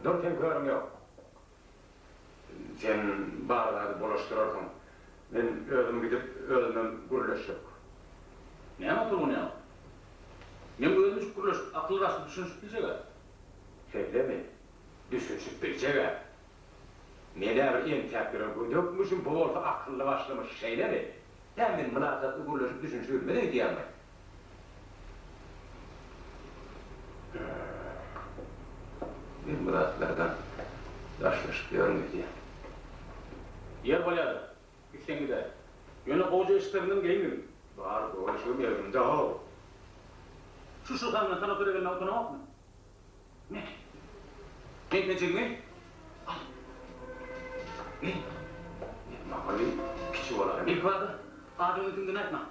Dur seň körüň ýok. Sen bar zady bulaşdyrarsyň. Men özüm gidip, özümem gürleşjek. Näme tolgunýaň? Meň özüm üçin gürleşip, akyl-başly düşünişip biljeg-ä. Şeýlemi? Düşünişip biljeg-ä. Men-ä bir entäp ýören gödekmişim, bu bolsa akylly-başlymyş, şeýlemi? Hä, men mylakatly gürleşip düşünişibilmez öýdýäňmi? Garaşyp ýörün öýdýän. Ýer bolýar-da, gitseň gidäý. Ýöne gowja eşikleriňden geýmegin. Bar, gowy eşigim egnimde-how. Şu şyhaňdan sanatoriýa gelmäge utanaňokmy? Me, geýmejegiňi al. Geý. Maňa bir kiçi bolaýma. Ilkibada adyňy kimdigini aýtma.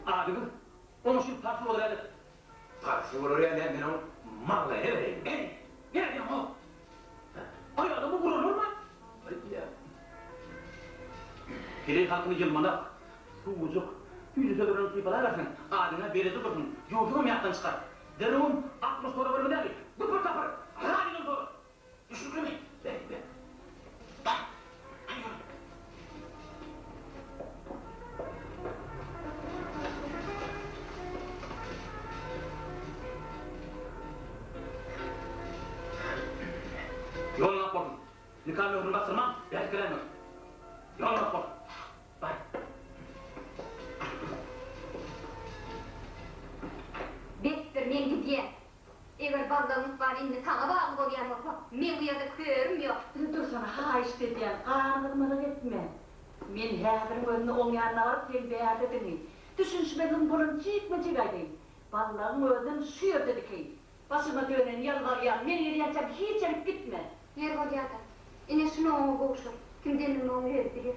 Adyňyz oňa şu parsy bolar ýaly et. Parsy bolar ýaly näme men oň maňlaýyna bereýin. Eý, nädýäň-ow? Aýalymy uralarmy? Aýdýan. Heleý halkyny ýylmanak, suwujuk, süýji söz bilen sypalaberseň, adyňa beredi dursun, ýurduňam ýatdan çykar. Derrewem 60 sora bermeli däli, güpür-tapyr, radiodan sora. Düşnüklimi? Beýle. Bar, hany ýör. Ýoluň ak bolsun. Nika möhrüni basdyrman, bärik geläýmegin. Ýoluň ak bolsun. Bar. Besdir, men gidýän. Eger ballagyň ykbaly indi saňa bagly bolýan bolsa, meň bu ýerde körüm ýok. Dursana, haýyşt edýän, ganygyzmalyk etme. Men häziriň özünde oň ýanyna baryp, seň bärdedigiňi, düşünişmezligiň bolany jikme-jik aýdaýyn. Ballagyň özünem şu ýerde dikeýin. Başyma döneni ýalbarýan, men gelýänçäm hiç ýerik gitme. Ýer bolýa-da. Ine, şuny oňa gowşur. Kimdendigini oň özi biler.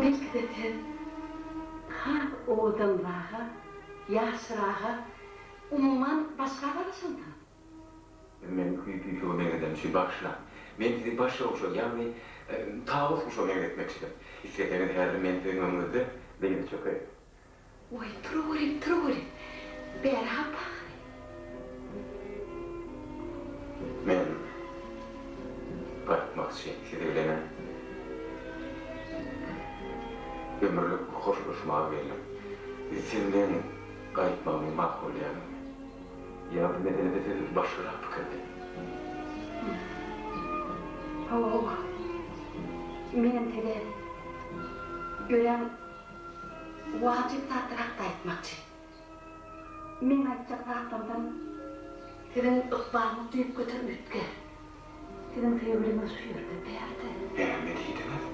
Belki-de siz has owadanraga, ýaşraga, umuman başga garaşansyňyz? Men hüýpüpige meňzeden üçin bagyşlaň. Men sizi başga guşa, ýagny tawus guşa meňzetmekçidim. Isleseňiz häzir men siziň öňüňizde dyza çökeýin. Oý, turuwerip, turuwerip. Bäri hapa. Men gaýtmakçy siz bilenem. Ömürlik hoşlaşmaga geldim. Siz meň gaýtmagymy makullaýaňyzmy? Ýa bu meselede siz başgarak pikirde? Hawa, menem size örän wajyp zatlar hakda aýtmakçy. Meň aýtjak zatlarymdan siziň ykbalyňyz düýpgöter üýtgär. Siziň söýgüliňiz şu ýerde, bärde. Näme diýdiňiz?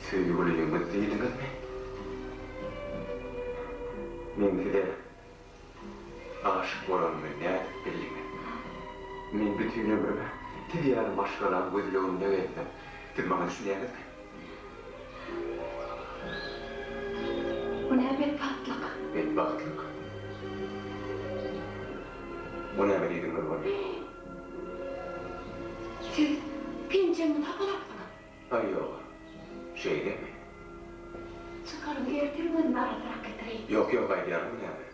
Söýgüliňiz diýdiňizmi? Men size aşyk bolanymy nädip bildiňiz? Men bütin ömrüme siz ýaly maşgalaň gözleginde gezdim. Siz maňa düşünýäňizmi? Bu nä betbagtlyk? Betbagtlyk? O näme diýdigiňiz bolýar? Siz penjegimi tapalapsyňyz. Aý ýog-a. Şeýlemi? Çykaryň, ertir özüm arassarak getireýin. Ýok, ýok, aýdýanyňmy näme?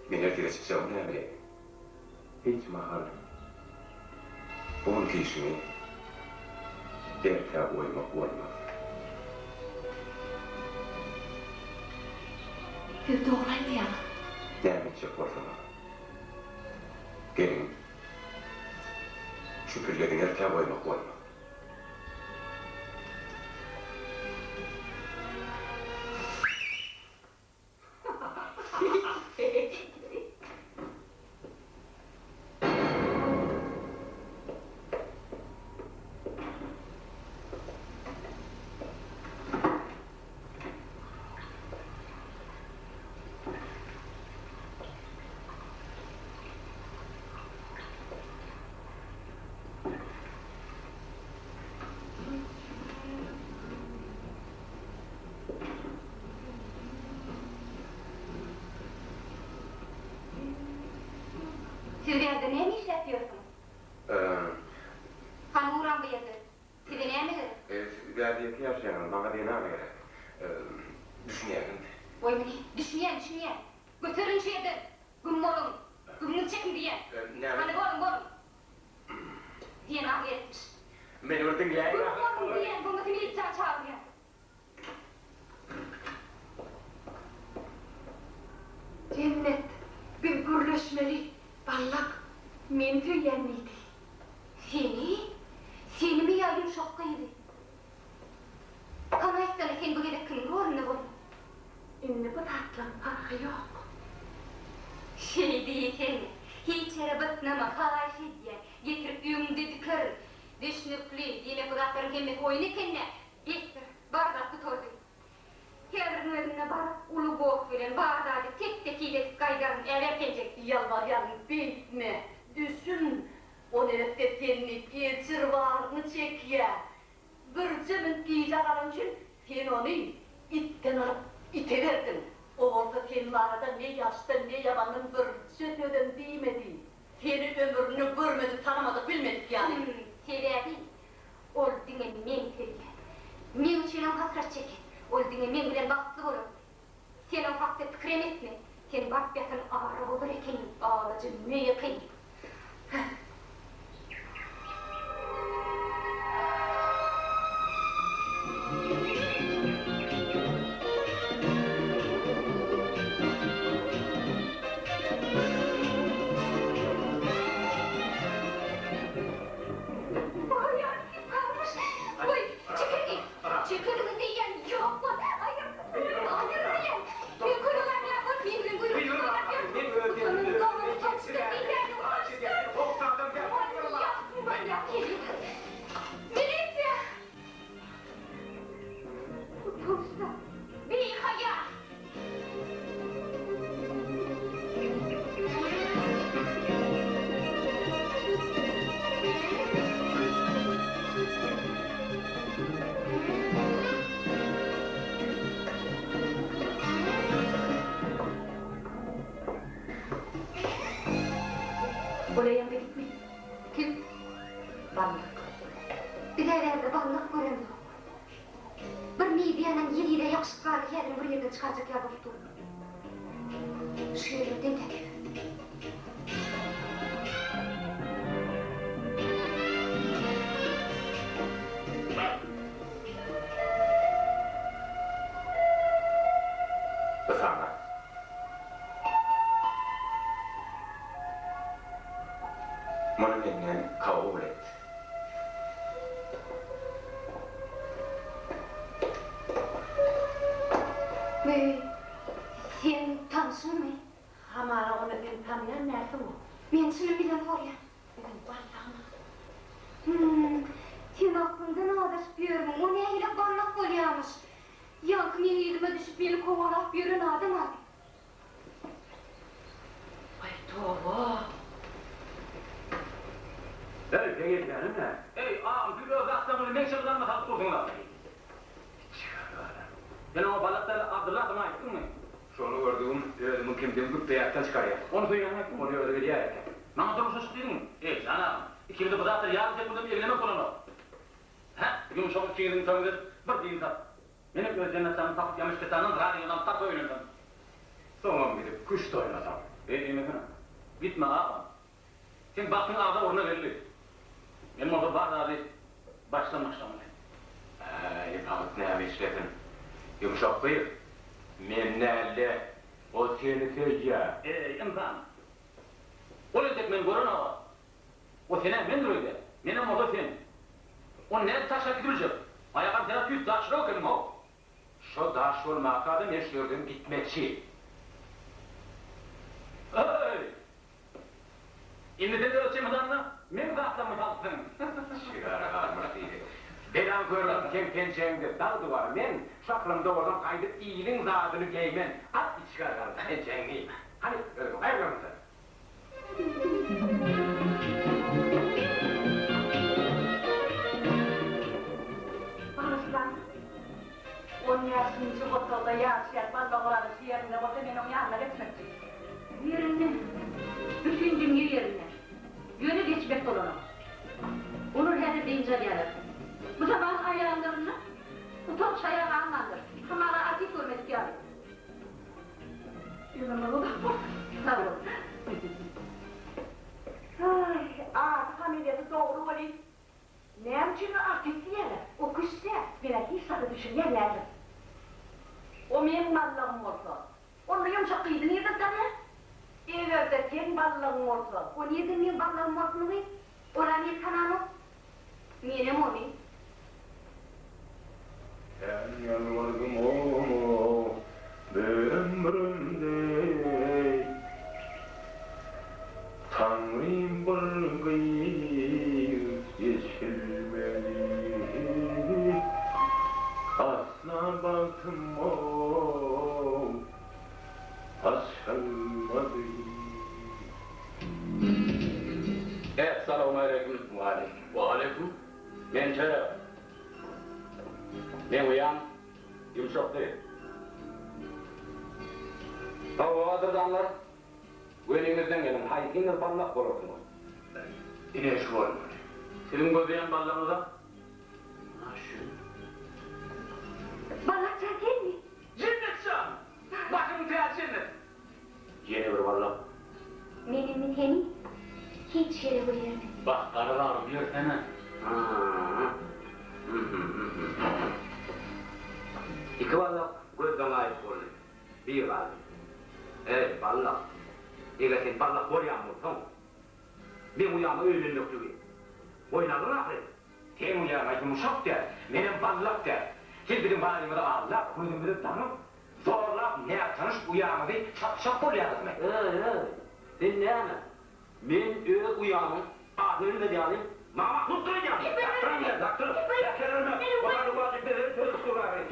Men ertire çykjagymy näme bileýin? Hiç mahal bu günki işiňi ertä goýmak bolmaz. Siz dogry aýdýaňyz. Näme etjek bolsaňam. Gelin, şu pillegiňi ertä goýmak bolmaz. Siz bärde näme işläp ýörsüňiz? Hany ugraň bu ýerden. Size näme gerek? Siz bärde ýeke ýaşaýaňyz, maňa zenan gerek. Düşünýäňizmi? Goý muny. Düşünýän, düşünýän. Göteriň şu ýerden. Güm boluň. Gümüňizi çekiň diýýän. Hany boluň, boluň. Zenan gerekmiş. Meni bir diňläýiň. Güm boluň diýýän, bolmasa milisiýany çagyrýan. Jennet, biz gürleşmeli, Ballak, meni söýýän diýdi. Seni? Senimi ýa ýumşak gyzy? Hany aýtsana, sen bu gezek kimiň rolunda bolduň? Indi bu zatlaryň parhy ýok. Şeý diýseň, hiç ýere bytnama, haýyş edýän, getirip öňüňde dikerin. Düşnükli, diýmek bu zatlaryň hemmesi oýun eken-dä? Besdir, bar zat gutardy. Häziriň özünde baryp, uly goh bilen bar zady tek-tekiz edip gaýdaryn, äber penjek! Ýalbarýaryn, beýtme, düşün, o neresse seni ejir baryny çekýä. Birje minut gijä galany üçin sen ony itden alyp ite berdiň. O bolsa sen barada ne ýaşdan, ne ýamandan birje sözem diýmedi. Seni ömründe görmedik, tanamadyk, bilmedik ýaly. Hüm, sebäbi ol diňe meni söýýär. Meň üçinem hasrat çeker. Ol diňe meň bilen bagtly bolar. Sen o hakda pikirem etme. Sen baryp ýatan ara bozar ekeniň, alajy meý ekeniň. Hä. Goý, çekilgin! Çekilgin diýýän, ýok bol! Aýyr! Aýyr diýýän! Men kölegäm ýa bol, men bilen guýruk oýnap ýör! Utanyň, dogan, utançdyr diýýän, utançdyr! Bolýa, bolýa, Milisiýa! Utançsyz, bihaýa! Bolaýaňda gitme. Kim? Ballyk. Biz-ä bärde ballyk göremzok. Bir midiýanyň ýel-ýele ýapyşyp galdy, häzirem bir ýerden çykarjak ýaly bolup dur. Şu ýerlerden täkip. Bu saňa. Muny menden kabul et. Möý, seň tanşyňmy? Hamala ony sen tanaýan dälsiň-ow. Men çynym bilen sorýan. Biziň ballagymyz. Hüm, sen aklyňdan azaşyp ýörmüň, o nähili ballak bolýamyş? Ýaňky meň yzyma düşüp meni kowalap ýören adam aly. Aý toba. Eý, seň edýäniň nä? Eý, agam, siz öz zatlaryňyzy meň çemodanyma salyp dursuňyz-a. Çykargara. Sen oňa balakdary Abdylladygyny aýtdyňmy? Şony gördügim, özümiň kimdigimi güpbe ýatdan çykarýan. Ony söýýäňi aýtdym, ony özi bilýär eken. Maňa durmuşa çyk diýdiňmi? Eý, jan agam, ikimize bu zatlary ýarym sekundam eglemek bolanok. Hä, ýumşak ikiňiziň toýuňyz edip, bir din tap. Menem öz jennatjanymy tapyp ýamyşketandan razyňyzam tarpa öýlensem. Soňam gidip küşt oýnasam. Eý diýmesene. Gitme agam. Seň bagtyň agza orna geldi. Men bolsa bar zady başdan başlamaly. Äý bagt näme işlesin. Ýumşak gyz. Men dälde, o seni söýýä. Eý ynsan. Ol entek meni görenok-a. O sen-ä mendir öýdýär. Menem bolsa sen. Ony nädip taşlap gidibiljek? Aýagam sen-ä tüýs daşrak ekeniň-how. Şo daş bolmaka-da men şu ýerden gitmekçi. Öý! Indi sen öz çemodanyňa meň zatlarymy salypsyň. Şigara galmyş diýdi. Belaň körügim seň penjegiňde dag duwar. Men şu aklymda bolsam gaýdyp iliň zadyny geýmen. At içgär galyp penjegiňi. Hany, özüň aýrylaryn sen. Bagyşlaň. On bäşinji otagda ýaşaýan Balla Orazyň şu ýerinde bolsa men oň ýanyna geçmekçi. Ýerinde. Bütin dünýe ýerinde. Ýöne geçmek bolanok. Olar häzir dynç alýarlar. Bu zaman aýallarynda utanç-haýa galmandyr. Hamala artist görmedik ýaly. Ömrüňiz uzak bolsun. Sag bol. Aý, ady familiýasy dogry welin, näme üçin artist diýýärler? O küşse, Men-ä hiç zada düşünýän däldim. O meň ballagym bolsa, onda ýumşak gyzy nirden tanýar? Eger-de seň ballagyň bolsa. O nirden meň ballagym bolsun gyz? Ol-a meni tananok. Menem ony. Sen ýalbardym oňa ömrümde Taňrym bir gyz eçilmedi Asla bagtym açylmady. Essalawmaleýkim. Waleýkim. Waleýkim. Men Töre. Meň uýam ýumşakdy. Hawa, gadyrdanlar, göniňizden geliň, haýsyňyz ballak bolarsyňyz? Ine şu bolmaly. Siziň gözleýän ballagyňyz-a ana şu. Ballak jan senmi? Jennet jan! Başyň täji jennet! Ýene bir ballak. Men indi seni hiç ýere goýbermen. Bak, gara bagrym, ýörsene. Iki ballak gözden gaýyp boldy. Bir galdy. Eý, ballak! Eger sen ballak bolýan bolsaň, meň uýama öýlenmekligi boýun aldyň ahyryn. Seň uýaňa ýumşak däl, menem ballak däl. Siz biziň barymyzy aldap, gözümizi daňyp, Zorlap nätanyş uýaňyzy satjak bolýaňyzmy? Eý-eý, sen näme? Men öz uýamyň adyny bilmez ýaly, maňa mahlukdyr öýdýäňmi? Dakdyryň meni, dakdyryň! Äsgererme, bu wajyp mesele çözülip dur ahyry.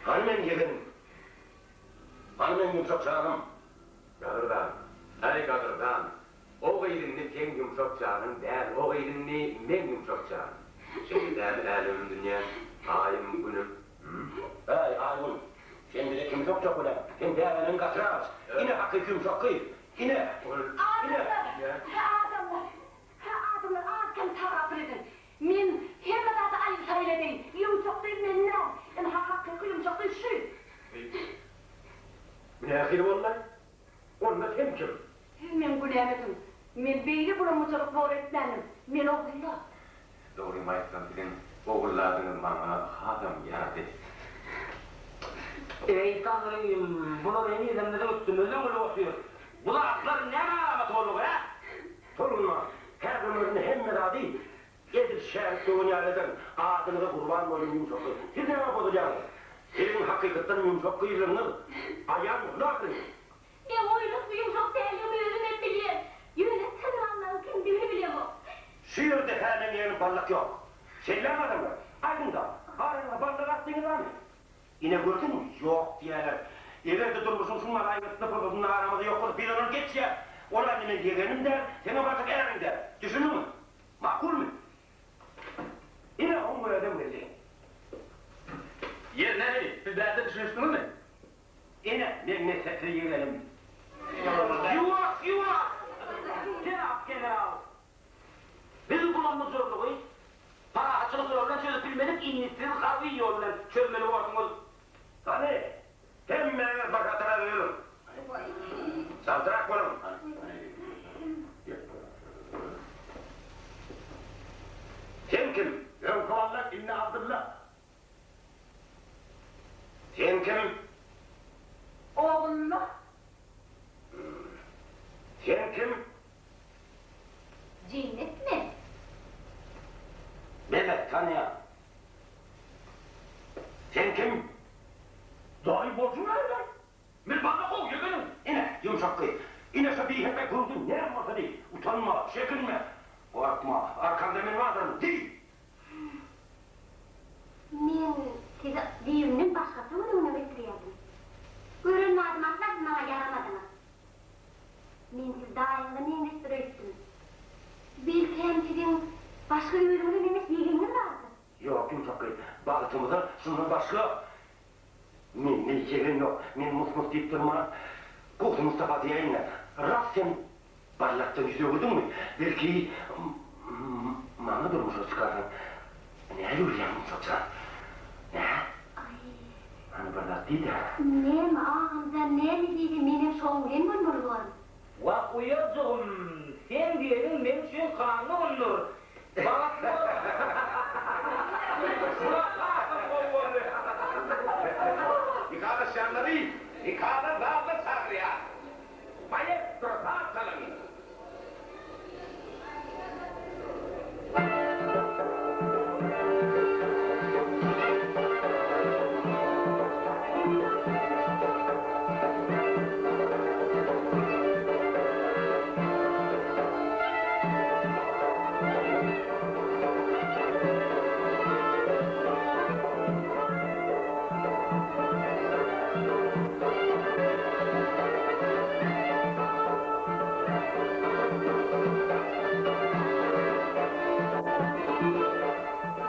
Hany meň ýegenim? Hany meň ýumşak janym? Gadyrdan, äý gadyrdan, o gyz indi seň ýumşak janyň däl, o gyz indi meň ýumşak janym. Şeýle dämi älemim dünýäm, aýym günüm? Äý, Aýgül, sen bize kimi sokjak bolýaň? Sen däbeniň gatyrak aç. Ine hakyky ýumşak gyz. Ine! Ine! Adamlar! Hä, adamlar! Hä, adamlar, az-kem tagapyl ediň. Men hemme zady aýyl-saýyl edeýin. Ýumşak gyz men däl. Ynha, hakyky ýumşak gyz şu. Bu nähili boldy? Onda sen kim? Siz meň günäm ediň. Men beýle bulamyjylyk bor etmändim. Men Ogulla. Dogrymy aýtsam siziň Ogulladyňyz maňa hasam ýarady. Eý Taňrym, bular henizem biziň üstümizde gülüp otyr. Bu zatlar näme alamat boldugy, hä? Tolgunma, häziriň özünde hemme zady edil şärik döwen ýaly ederin. Adyňyza gurban bolaýyn ýumşak gyz. Siz nämä bozulýaňyz? Siziň hakykatdan ýumşak gyzlygyňyz aýan boldy ahyryn. Men oýlukly ýumşak däldigimi özümem bilýän. Ýöne çyn ballagyň kimdigini bilemok. Şu ýerde hä meň ýegenim ballak ýok. Şeýlemi adamlar? Aýdyňda, araňyza ballak atdyňyz barmy? Ine gördüňmi, ýok diýýärler. Eger-de durmuşyň şuň ýaly aýgytly pursatynda aramyzda ýok bolsa, biz ondan geçýäs. Ol indi meň ýegenim däl, seňem barjak äriň däl. Düşündiňmi? Makulmy? Ine, oň özem geldi. Ýer nähili? Siz bärde düşünişdiňizmi? Ine, meň messepli ýegenim. Ýuwaş, ýuwaş! Jenap general! Biz bulam-bujurlygy parahatçylyk ýoly bilen çözüp bilmedik, indi siz harby ýol bilen çözmeli borsuňyz. Hany, hemmäňiz bir hatara düzüliň. Çaltrak boluň. Sen kim? Öňki Wallak, indi Abdylla. Sen kim? Ogulla. Sen? Çekinme! Gorkma, arkaňda men bardyryn, diý! Men sizi düýbünden başgaça göz öňüne getirýärdim. Gören badyma asla siz maňa ýaramadyňyz. Men sizi daýyňyza meňzeşdir öýtdüm. Belkäm siziň başga özüňize meňzeş ýegeniňiz bardyr? Ýok, ýumşak gyz, bagtymyza şundan başga mende ýegen ýok. Men mus-mus diýip durman, Gowsy Mustafa diýäýin-dä. Rast sen Ballakdan ýüz öwürdiňmi? Belki, maňa durmuşa çykarsaň. Nähili görýäň, Ýumşak jan? Nä? Hany bir zat diý-dä. Näme, agamjan, näme diýse, menem şoň bilen bolmaly borun. Wah, uýajygym, seň diýeniň meň üçin kanundyr. Bagtly bol. Bular hasam gowy boldy. Nikalaşýanlary nikalar zalyna çagyrýar. Maestro saz çalyň!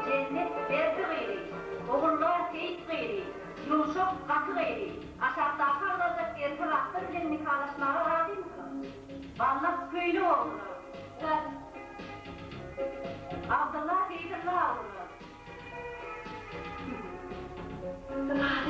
Jennet Berdi gyzy, Ogulla Seýit gyzy, Ýumşak Gaty gyzy, aşakdaky agzaljak erkek atlar bilen nikalaşmaga razymysyňyz? Ballak Köýnek ogluna. Abdylla Seýdylla ogluna. Razy.